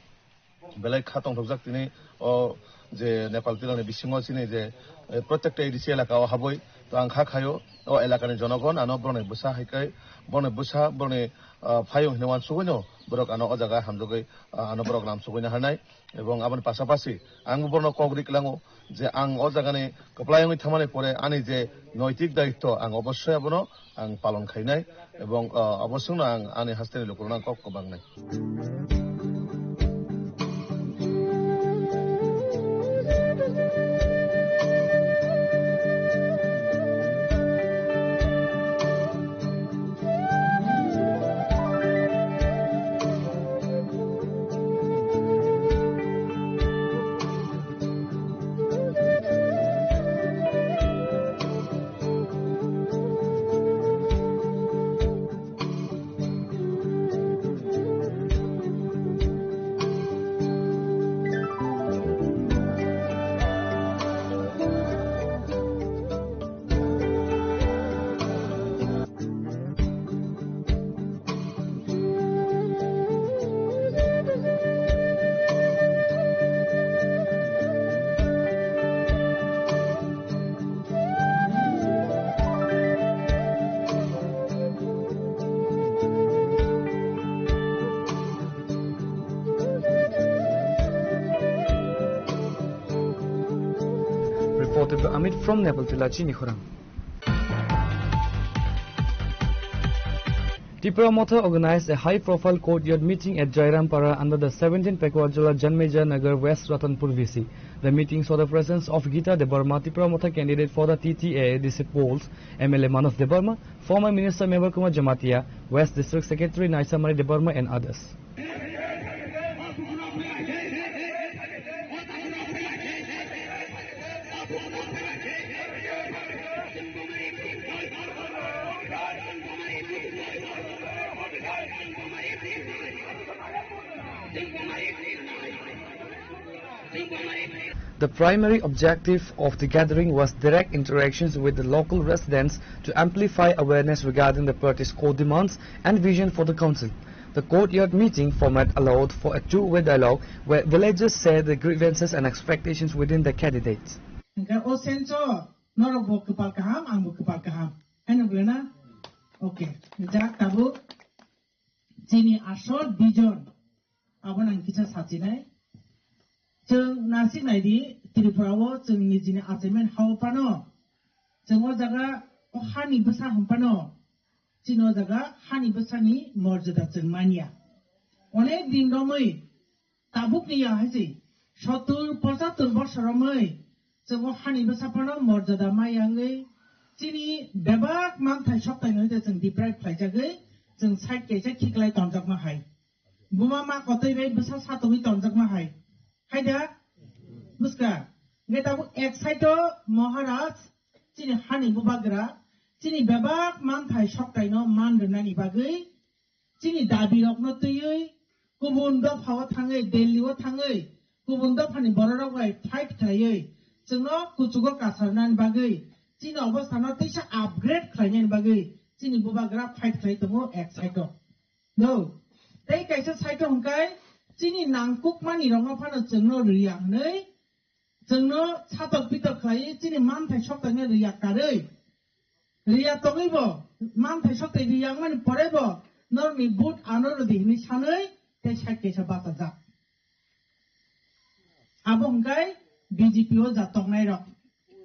belai kha tongthokjak tini o je Nepal Tila ni bisingo chini je, eh, protekta A D C elaka o habwi to ang kha khaio o elakani jonogon ano borokni bwsa hai khe borokni bwsa borokni, ah, phayung hinwi uansugwi no borok ano o jaga hamjagwi, ah, ano borok lamsugwi naharnai. Ebong aboni pasapasi ang bo borokno kok ri klango je ang o jagani kwplai wngwi thangmani pore ani je noitik daitto ang obossoi abono ang palon khainai, ebong, ah, obossongno ang ani hasteni lukurokno ang kok kwbangnai. Amit from Nepal Tila chini khorang. Tipra Motha organized a high-profile courtyard meeting at Jairampara under the seventeenth Pekuajala Janmeja Nagar West Ratanpur V C. The meeting saw the presence of Gita Debbarma, Tipra Motha candidate for the T T A A D C polls, M L A Manav Debbarma, former Minister Mevar Kumar Jamatia, West District Secretary Naisamari Debbarma and others. The primary objective of the gathering was direct interactions with the local residents to amplify awareness regarding the party's core demands and vision for the council. The courtyard meeting format allowed for a two-way dialogue where villagers shared their grievances and expectations within the candidates. Hingke o senso norok bo kwpal kaham, ang bo kwpal kaham. Ano bwle na? Okay. Jak tabuk chini asol vision. Abo nang kisa sachinai. Chwng nasik nai di, Tripura o chwng nijini achievement hao phano. Chwng o jaga o hani bwsa hwn phano. Chini o jaga hani bwsani morjada chwng manya. Onek din romwi tabuk ni ya hai se. Sottur, pochattur bosor romwi chwng o hani bwsa phano morjada maya wngwi chini bebak manthai soktai no hwnkhe chwng deprive khlaijagwi chwng side kaisa khiklai tonjakma hai. Buma ma kotoi bai bwsa satongwi tonjakma hai. Hai da? Buska. Hwnkhe tabuk ek side o Maharaj, chini hani bubagra, chini bebak manthai soktai no man rwnani bagwi, chini dabi rok no twiwi, kubun dopha o thangwi, Delhi o thangwi, kubun dopha ni borok rok bai fight khlaiwi, chwngno kuchugo kasarnani bagwi, chini obostha no teisa upgrade khlainani bagwi, chini bubagra fight khlai tongo ek side o. No. Tei kaisa side o hwnkhe chini nangkukmani rokno phano chwngno riya hwnwi, chwngno satok pitok khlaiwi chini manthai soktaino riya karwi. Riya tongwibo, manthai soktai riya wngmani porebo norokni vote ano rwdi hwnwi sanwi tei side kaisa bachajak. Abo hwnkhe B J P o ja tongnai rok.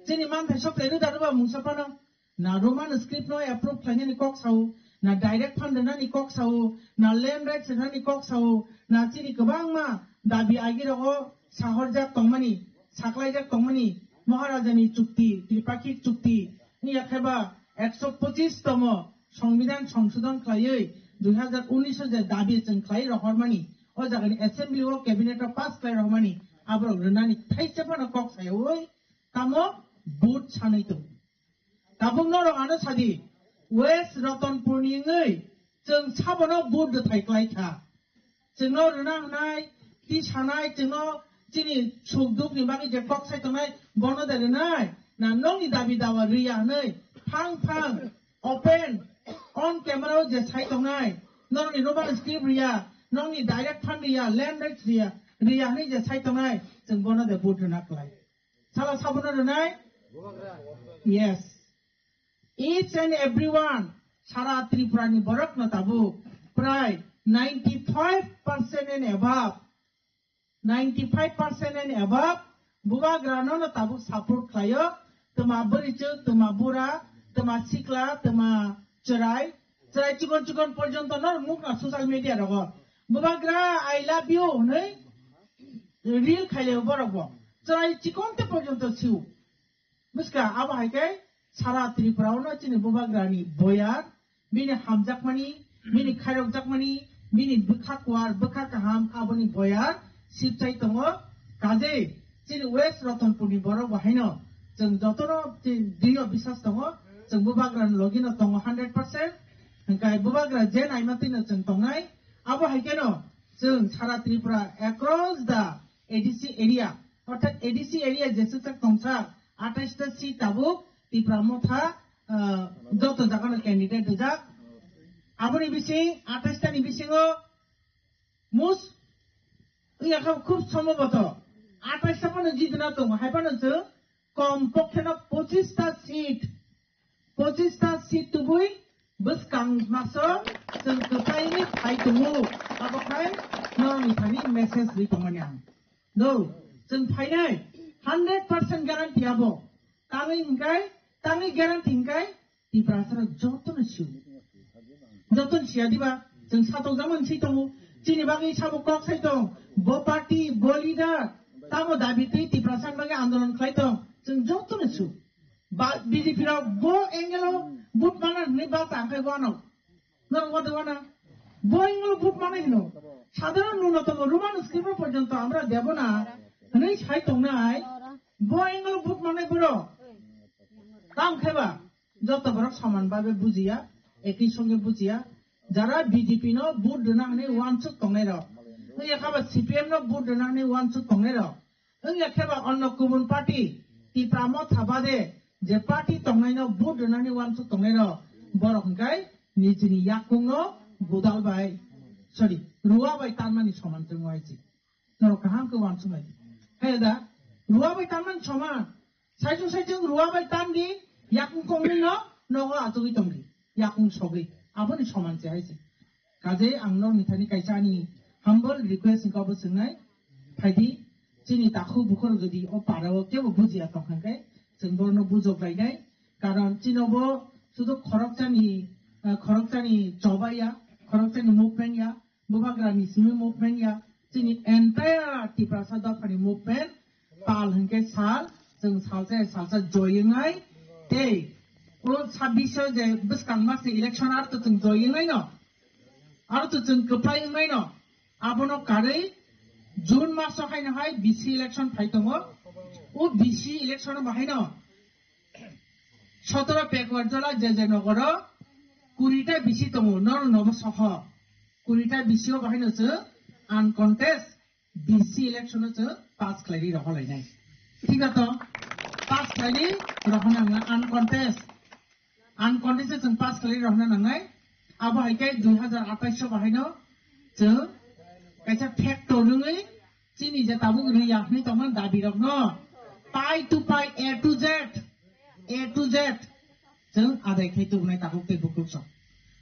Chini manthai soktai rwda rwba mungsa phano na Roman script no approve khlainani kok sao, na direct fund rwnani kok sao, na land rights rwnani kok sao, na chini kwbangma dabi agi rogo sahorjak tongmani, saklaijak tongmani, Maharaja ni chukti, Tripakhik chukti, ni yakheba ekso pochis tomo Songbidan songsodon khlaiwi dui hazar unis o je dabi chwng khlai rohormani, o jagani assembly o cabinet o pass khlai rohormani, aborok rwnani thaisa phano kok sayawi tamo vote sanwi tongo. Tabuk norok ano sadi, West Ratanpur ni wngwi chwng sabono vote rwthai klai kha. Chwngno rwna hwnai, tisanai, chwngno chini suk duk ni bagwi je kok sai tongnai, bono de rwnai? Na nokni dabi dawa riya hwnwi phang phang open on camera o je sai tongnai, nokni Roman script riya, nokni direct fund riya, land rights riya, riya hwnwi je sai tongnai, chwng bono de vote rwna klai? Salo sabono rwnai? Yes. Each and everyone, sara Tripura ni borok no tabuk prai ninety five percent and above, ninety five percent and above bubagra no no tabuk support khlaio. Tma bwrwichwk, tma bura, tma sikla, tma chwrai, chwrai chikon chikon porjonto no mukna social media rogo bubagra "I love you" hwnwi reel khaileo borok bo. Chwrai chikonte porjonto siu. Buska, abo hai khe sara Tripura o no chini bubagra ni boyar, bini hamjakmani, bini khairokjakmani, bini bwkha kuar, bwkha kaham, aboni boyar sibchai tongo. Kaje chini West Ratanpur ni borok bo haino chwng jotono twi-, twiyo bisas tongo, chwng bubagra ni logi no tongo hundred percent. Hwnkhe bubagra je naima twi no chwng tongnai, abo hai khe no chwng sara Tripura across the A D C area, orthat A D C area jeswk chak tongsa atais ta seat tabuk Tipra Motha, ah, joto jaga no candidate rijak. Aboni bising atais ta ni bisingo mus wngya kha khub somboboto atais ta phano jidina tongo, hai phano chwng kom pokhe no pochis ta seat, pochis ta seat tubui bwskang maso chwng kwplaini phai tongo. Abo khai norokni thani message ri tongmani ang. No, chwng phainai hundred percent guarantee abo. Tangwi hingkai, tangwi guarantee hingkai, Tiprasarok jotono sio. Jotono siya diba, chwng satokjakmani si tongo. Chini bagwi sabo kok sai tong. Bo party, bo leader, tamo dabi twi Tiprasani bagwi andolon khlai tong. Chwng jotono sio. Ba, B J P rok bo angle o vote mana hwnwi ba tangkhai wano. Norok wadi wana. Bo angle o vote mana hino. Sadharon nunotomo Roman script o porjonto amra debo na hwnwi sai tongnai. Bo angle o vote manai borok. Tangkhai ba. Joto borok soman babe bujiya, ekhi songe bujiya. Jara B J P no vote rwna hwnwi uansuk tongnai rok, wngya khe ba C P M no vote rwna hwnwi uansuk tongnai rok, wngya khe ba onno kubun party, Tipra Motha bade je party tongnai no vote rwna hwnwi uansuk tongnai rok, borok hwnkhe nijini yakung no godal bai, sorry, rua bai tanmani soman chwng uaisi. Norok kaham khe uansuk nai. Hai da, rua bai tanmani soman. Saichung saichung rua bai tan di, yakung kongwi no nogo achugwi tong di, yakung sogwi. Aboni soman se hai se. Kaje ang norni thani kaisa ani humble request wngkha bo swngnai. Phaidi, chini takhuk bukhuk jodi o para o kebo bujiya tong kha khe, chwng bono bujok lainai. Karon chini bo sudu khorokchani, eh, khorokchani chobaiya, khorokchani movement ya, Bubagrani simi movement ya, chini entire Tiprasa dophani movement pal hwnkhe sal, chwng salsa salsa joy wngnai, tei o sabbish o je bwskang masni election aro to chwng joy wngnai no, aro to chwng kwplai wngnai no, abono karwi June maso haino hai B C election phai tongo, o B C election o bahaino Sotoro Pekwarjala je je nogoro kurita bisi tongo, noro nobo soho. Kurita bisi o bahaino chwng uncontest B C election o chwng pass khlairi roholainai. Thik to? Pass khlairi rohona wngna uncontest. Uncontest chwng pass khlairi rohona nangnai. Abo hai khe dui hazar atais o bahaino chwng kaisa factor wngwi Chini je tabuk ri ya hwnwi tongmani dabi rokno pai to pai, A to Z, A to Z chwng adai khai tubunai tabuk tei bukruk sok.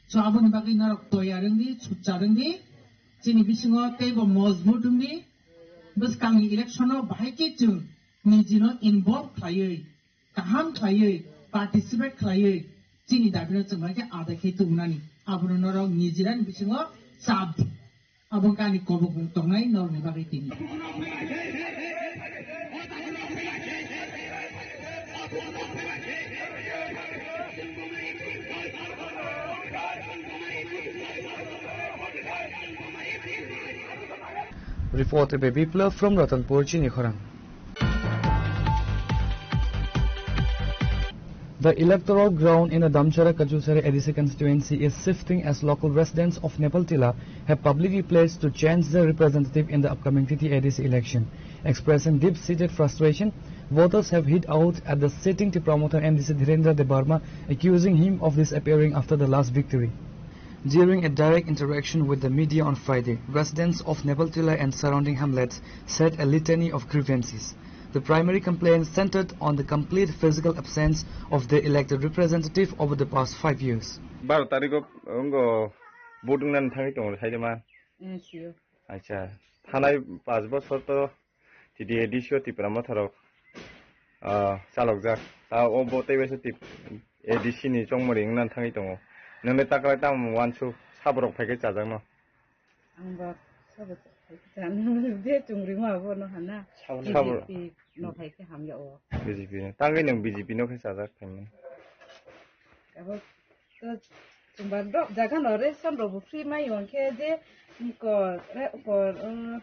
So aboni bagwi norok toyar wngdi, sutchar wngdi, chini bisingo teibo mojbut wngdi, bwskangni election o bahai khe chwng nijino involve khlaiwi, kaham khlaiwi, participate khlaiwi chini dabino chwng bai khe adai khai tubunani. Abono norok nijirani bisingo chap. Abo kani kobok tongnai norokni bagwi tini. Reported by Biplab from Ratanpur, Chinikhorang. The electoral ground in the Damcherra Kachusari A D C constituency is shifting as local residents of Nepaltila have publicly pledged to change their representative in the upcoming T T A D C election. Expressing deep-seated frustration, voters have hit out at the sitting Tipra Motha M D C Dhirendra Debbarma, accusing him of disappearing after the last victory. During a direct interaction with the media on Friday, residents of Nepaltila and surrounding hamlets said a litany of grievances. The primary complaint centered on the complete physical absence of the elected representative over the past five years. Baro tarikh o wngkha vote wngna thangwi tongo, hai de ma? Mm, sure. Acha, thanai panch bochor to T T A D C o Tipra Motha rok, ah, chalokjak. Ta o bo tei waisa tip-, A D C ni chongmori wngna thangwi tongo. Nwngle taklai tamo uansuk saborok phaikhe chajakno. Ang ba sabo phaikhe chan de chungrima abono hana. Sabo. B J P no phaikhe hamya o. B J P no. Tangwi nwng B J P no khe chajak phaimani. Abo to chumba rok jaga no ration rok bo free mai hwnkhe je ko, ko, um,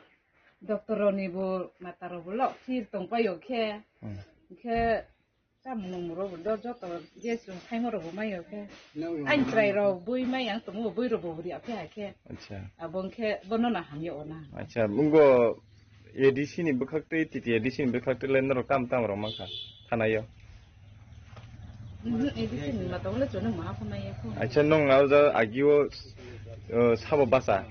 Doctor rokni bo mata rok bo lok thir tong pai o khe. Hmm. Khe tamo nung rok bo do joto je chwng phaima rok bo mai o khe. Nung Ain chwrai rok bui mai ang tong bo bui rok bo ri aphe hai khe. Acha. Abo khe bono na hamya o na. Acha, bungo A D C ni bwkhak twi, T T A D C ni bwkhak twi le norok tam tam rok mankha. Thanaio. Mhm, A D C ni matong le chwng ma phone ya kho. Acha, nung aro ja agio, uh, sabo basa.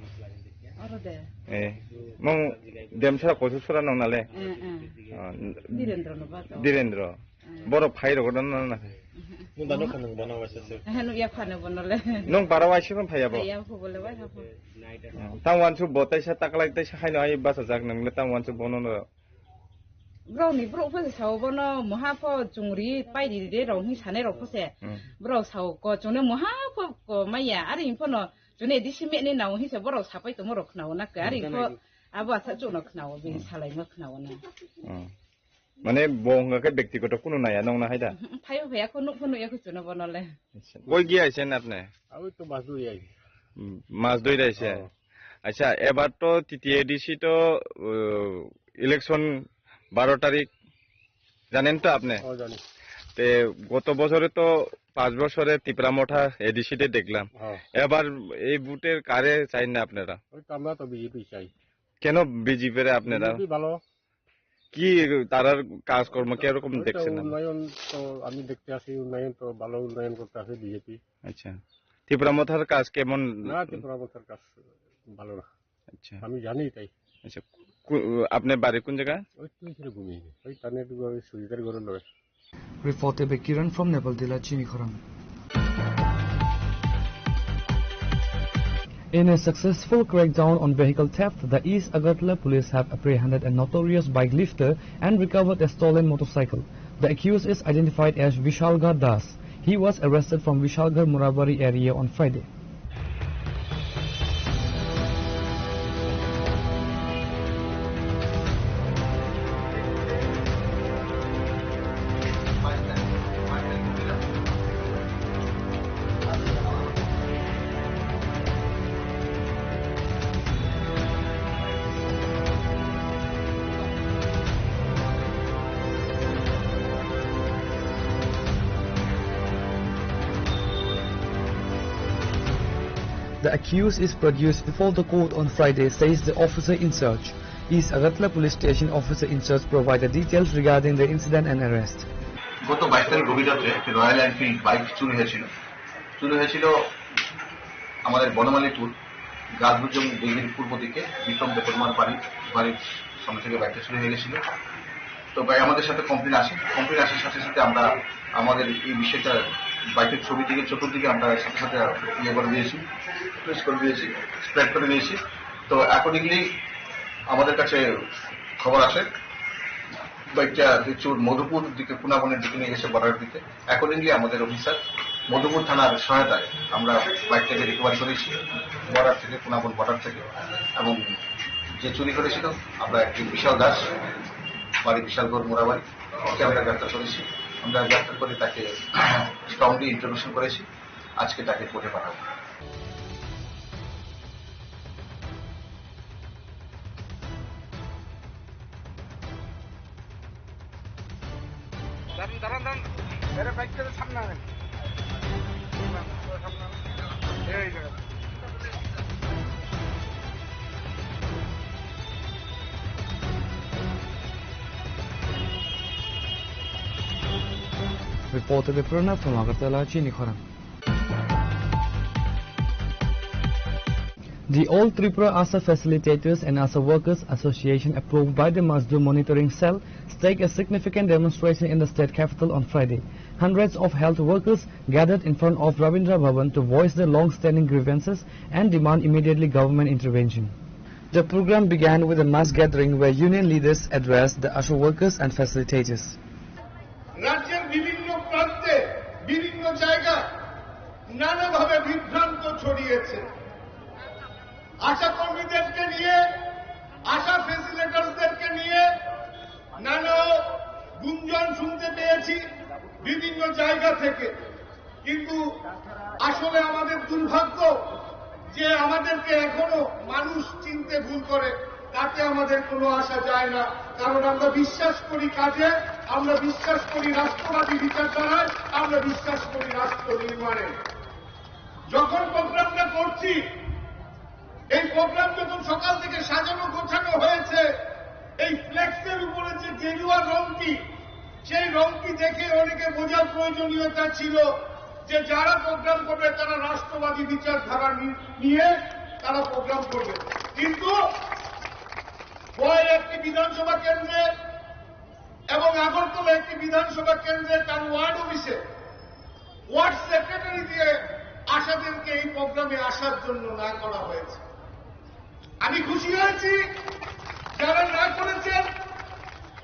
Aro de. Eh, mung Demsara kosu sura nung nale. Eh, eh. Ah, Direndra no basa. Direndra. Eh. Boro phai rogo dan na na. Mhm. Nung dano khanung bono wasa se. Eh, nung ya khane bono le. Nung bara waisi kon phai abo. Ya kho bole wai ha kho. Ah, tang wansu botai sa taklai tai sa khaino ai basa jak nung le tang wansu bono no. Borok ni borok pho se sao bono muha pho chungri pai di de rok hi sanai rok pho se. Hmm. Borok sao ko chungni muha pho ko maya ari pho no chungni A D C me ni nao hi se borok sapai tongmo rok khnao na ke ari pho abo asa chukno khnao bini salai ma khnao na. Hmm. Mane bo hwnga khe bektigoto kunu naya nong na hai da? Phaibo phaiya kho nuk pho nuk ya kho chwngno bono le. Acha. Koi gaya aisen apne? Abhi to Mazdoi aise. Hmm, Mazdoi aise. Oh. Acha, ebar to T T A D C to, uh, election baro tarik, janen to apne? Oh, jani. Te goto bochore to panch bochore Tipra Motha A D C te deklam. Oh. Ebar ei vote-e kare chain na apnara? Oi to amra to B J P chai. Keno B J P re apnara? B J P bhalo. কি তারার কাজকর্ম কিরকম ওই তো দেখছেন আপনি? উন্নয়ন তো আমি দেখতে আছি, উন্নয়ন তো ভালো উন্নয়ন করতে আছে বিজেপি। আচ্ছা, ত্রিপুরা মথার কাজ কেমন? না, ত্রিপুরা মথার কাজ ভালো না। আচ্ছা। আমি জানি তাই। আচ্ছা, কো-, আপনার বাড়ি কোন জায়গা? ওই তো এখানে ঘুমিয়ে, ওই তানে একটু ওই সুজিতের ঘরে লড়ে। Reported by Kiran from Nepal Tila Chinikhorang. In a successful crackdown on vehicle theft, the East Agartala police have apprehended a notorious bike lifter and recovered a stolen motorcycle. The accused is identified as Vishalgha Das. He was arrested from Vishalgarh Murabari area on Friday. The accused is produced before the court on Friday, says the officer in charge. East Agartala Police Station officer in charge provided details regarding the incident and arrest. গত বাইশ তারিখ গভীর রাত্রে একটি royal Enfield bike চুরি হয়েছিল। চুরি হয়েছিল আমাদের বনমালীপুর গাজবুজং দিঘির পূর্ব দিকে বিক্রম দেববর্মার বাড়ি, বাড়ির সামনে থেকে বাইকটা চুরি হয়ে গেছিল। তো ভাই আমাদের সাথে কমপ্লেন আসে, কমপ্লেন আসার সাথে সাথে আমরা আমাদের এই বিষয়টা বাইকের ছবি দিকে, চতুর্দিকে আমরা সাথে সাথে ইয়ে করে দিয়েছি, প্লেস করে দিয়েছি, স্প্রেড করে দিয়েছি। তো অ্যাকর্ডিংলি আমাদের কাছে খবর আসে বাইকটা চোর মধুপুর দিকে, পুনাবনের দিকে নিয়ে গেছে বর্ডারের দিকে। অ্যাকর্ডিংলি আমাদের অফিসার মধুপুর থানার সহায়তায় আমরা বাইকটাকে রিকভারি করেছি বর্ডার থেকে, পুনাবন বর্ডার থেকে। এবং যে চুরি করেছিল আমরা একজন বিশাল দাস, বাড়ি বিশালগড় মোড়াবাড়ি, ওকে আমরা গ্রেপ্তার করেছি। আমরা গ্রেপ্তার করে তাকে স্ট্রংলি ইন্টারোগেশন করেছি। আজকে তাকে কোর্টে পাঠাবো। দাঁড়ান, দাঁড়ান, দাঁড়ান। এরে বাইকটা তো সামনে আনেন। সামনে আনেন। এই জায়গা। Reported by Pranav from Agartala, Chinikhorang. The All Tripura ASHA Facilitators and ASHA Workers Association, approved by the Mazdoor Monitoring Cell, staged a significant demonstration in the state capital on Friday. Hundreds of health workers gathered in front of Rabindra Bhavan to voice their long-standing grievances and demand immediately government intervention. The program began with a mass gathering where union leaders addressed the ASHA workers and facilitators. রাজ্যের বিভিন্ন প্রান্তে, বিভিন্ন জায়গায় নানাভাবে বিভ্রান্ত ছড়িয়েছে। আশা কর্মীদেরকে নিয়ে, আশা ফ্যাসিলিটেটরদেরকে নিয়ে নানা গুঞ্জন শুনতে পেয়েছি বিভিন্ন জায়গা থেকে। কিন্তু আসলে আমাদের দুর্ভাগ্য যে আমাদেরকে এখনো মানুষ চিনতে ভুল করে, তাতে আমাদের কোনো আসা যায় না। কারণ আমরা বিশ্বাস করি কাজে, আমরা বিশ্বাস করি রাষ্ট্রবাদী বিচারধারায়, আমরা বিশ্বাস করি রাষ্ট্র নির্মাণে। যখন প্রোগ্রামটা করছি, এই প্রোগ্রাম যখন সকাল থেকে সাজানো গোছানো হয়েছে, এই ফ্লেক্সের উপরে যে গেরুয়া রংটি, সেই রংটি দেখে অনেকে বোঝার প্রয়োজনীয়তা ছিল যে যারা প্রোগ্রাম করবে তারা রাষ্ট্রবাদী বিচারধারা নি-, নিয়ে তারা প্রোগ্রাম করবে। কিন্তু গোয়ার একটি বিধানসভা কেন্দ্রে এবং আগরতলা একটি বিধানসভা কেন্দ্রে তার ওয়ার্ড অফিসে ওয়ার্ড সেক্রেটারি দিয়ে আশাদেরকে এই প্রোগ্রামে আসার জন্য না করা হয়েছে। আমি খুশি হয়েছি যারা না করেছেন,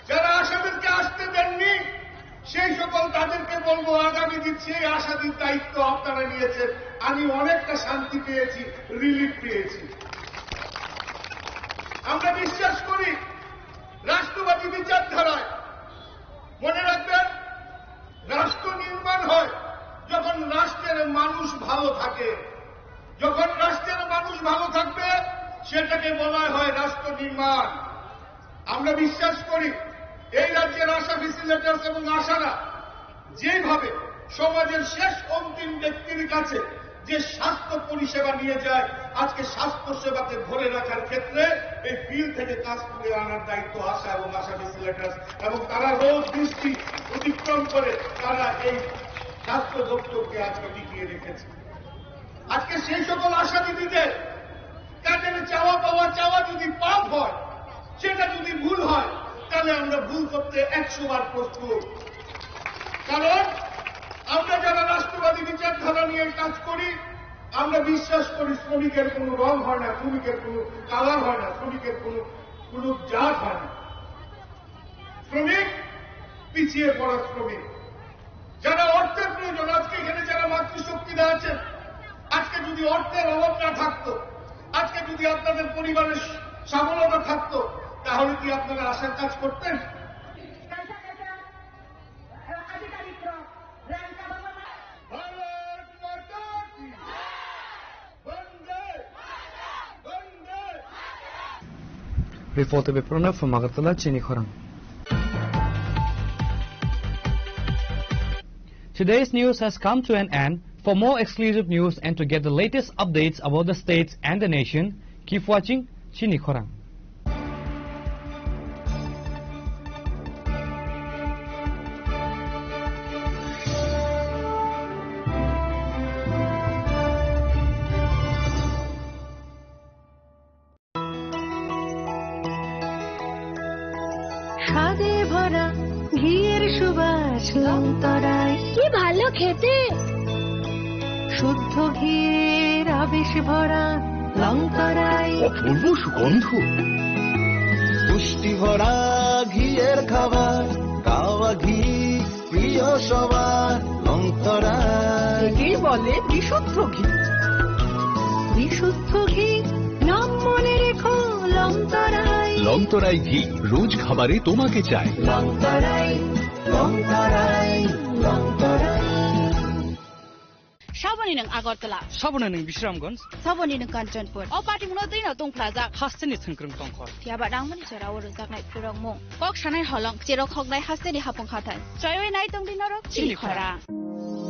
যারা আশাদেরকে আসতে দেননি, সেই সকল তাদেরকে বলবো, আগামী দিন সেই আশাদের দায়িত্ব আপনারা নিয়েছেন। আমি অনেকটা শান্তি পেয়েছি, রিলিফ পেয়েছি। আমরা বিশ্বাস করি রাষ্ট্রবাদী বিচারধারায়। মনে রাখবেন, রাষ্ট্র নির্মাণ হয় যখন রাষ্ট্রের মানুষ ভালো থাকে। যখন রাষ্ট্রের মানুষ ভালো থাকবে, সেটাকে বলা হয় রাষ্ট্র নির্মাণ। আমরা বিশ্বাস করি এই রাজ্যের আশা ফেসিলিটেটরস এবং আশারা যেভাবে সমাজের শেষ অন্তিম ব্যক্তির কাছে যে স্বাস্থ্য পরিষেবা নিয়ে যায়, আজকে স্বাস্থ্য সেবাকে ধরে রাখার ক্ষেত্রে এই ফিল্ড থেকে কাজ তুলে আনার দায়িত্ব আশা এবং আশা ফেসিলিটেটরস এবং তারা রোগ দৃষ্টি অতিক্রম করে তারা এই স্বাস্থ্য দপ্তরকে আজকে টিকিয়ে রেখেছে। আজকে সেই সকল আশা দিদিদের তাদের চাওয়া পাওয়া চাওয়া যদি পাপ হয়, সেটা যদি ভুল হয়, তাহলে আমরা ভুল করতে একশো বার প্রস্তুত। কারণ আমরা যারা রাষ্ট্রবাদী বিচারধারা নিয়ে কাজ করি, আমরা বিশ্বাস করি শ্রমিকের কোনো রং হয় না, শ্রমিকের কোনো কালার হয় না, শ্রমিকের কোনো কোনো জাত হয় না। শ্রমিক, পিছিয়ে পড়া শ্রমিক, যারা অর্থের প্রয়োজন, আজকে এখানে যারা মাতৃশক্তিরা আছেন, আজকে যদি অর্থের অভাব না থাকতো, আজকে যদি আপনাদের পরিবারের স্বাবলতা থাকতো, তাহলে কি আপনারা আশার কাজ করতেন? ভারত মাতা কি। Reporter Biprana from Agartala, Chini Khorang. Today's news has come to an end. For more exclusive news and to get the latest updates about the states and the nation, keep watching Chini Khorang. স্বাদে ভরা ঘিয়ের সুবাস লংতরাই। কি ভালো খেতে! শুদ্ধ ঘিয়ের আবেশ ভরা লংতরাই। অপূর্ব সুগন্ধ। পুষ্টি ভরা ঘিয়ের খাবার, কাওয়া ঘি প্রিয় সবার, লংতরাই। একেই বলে বিশুদ্ধ ঘি। বিশুদ্ধ ঘি, নাম মনে রেখো, লংতরাই। লংতরাই ঘি, রোজ খাবারে তোমাকে চাই। লংতরাই, লংতরাই, লংতরাই। Saboni nwng Agartala. Saboni nwng Bisramganj. Saboni nwng Kanchanpur. O patimungno twino tungphlajak. Hasteni thwngkwrwng tongkhor. Phiya ba nangmani jora o rwjaknai phurokmung. Kok sanai holong, cherok hoknai hasteni hapung hathai. Choiwi nai tongdi norok chini Chini khorang. Khorang.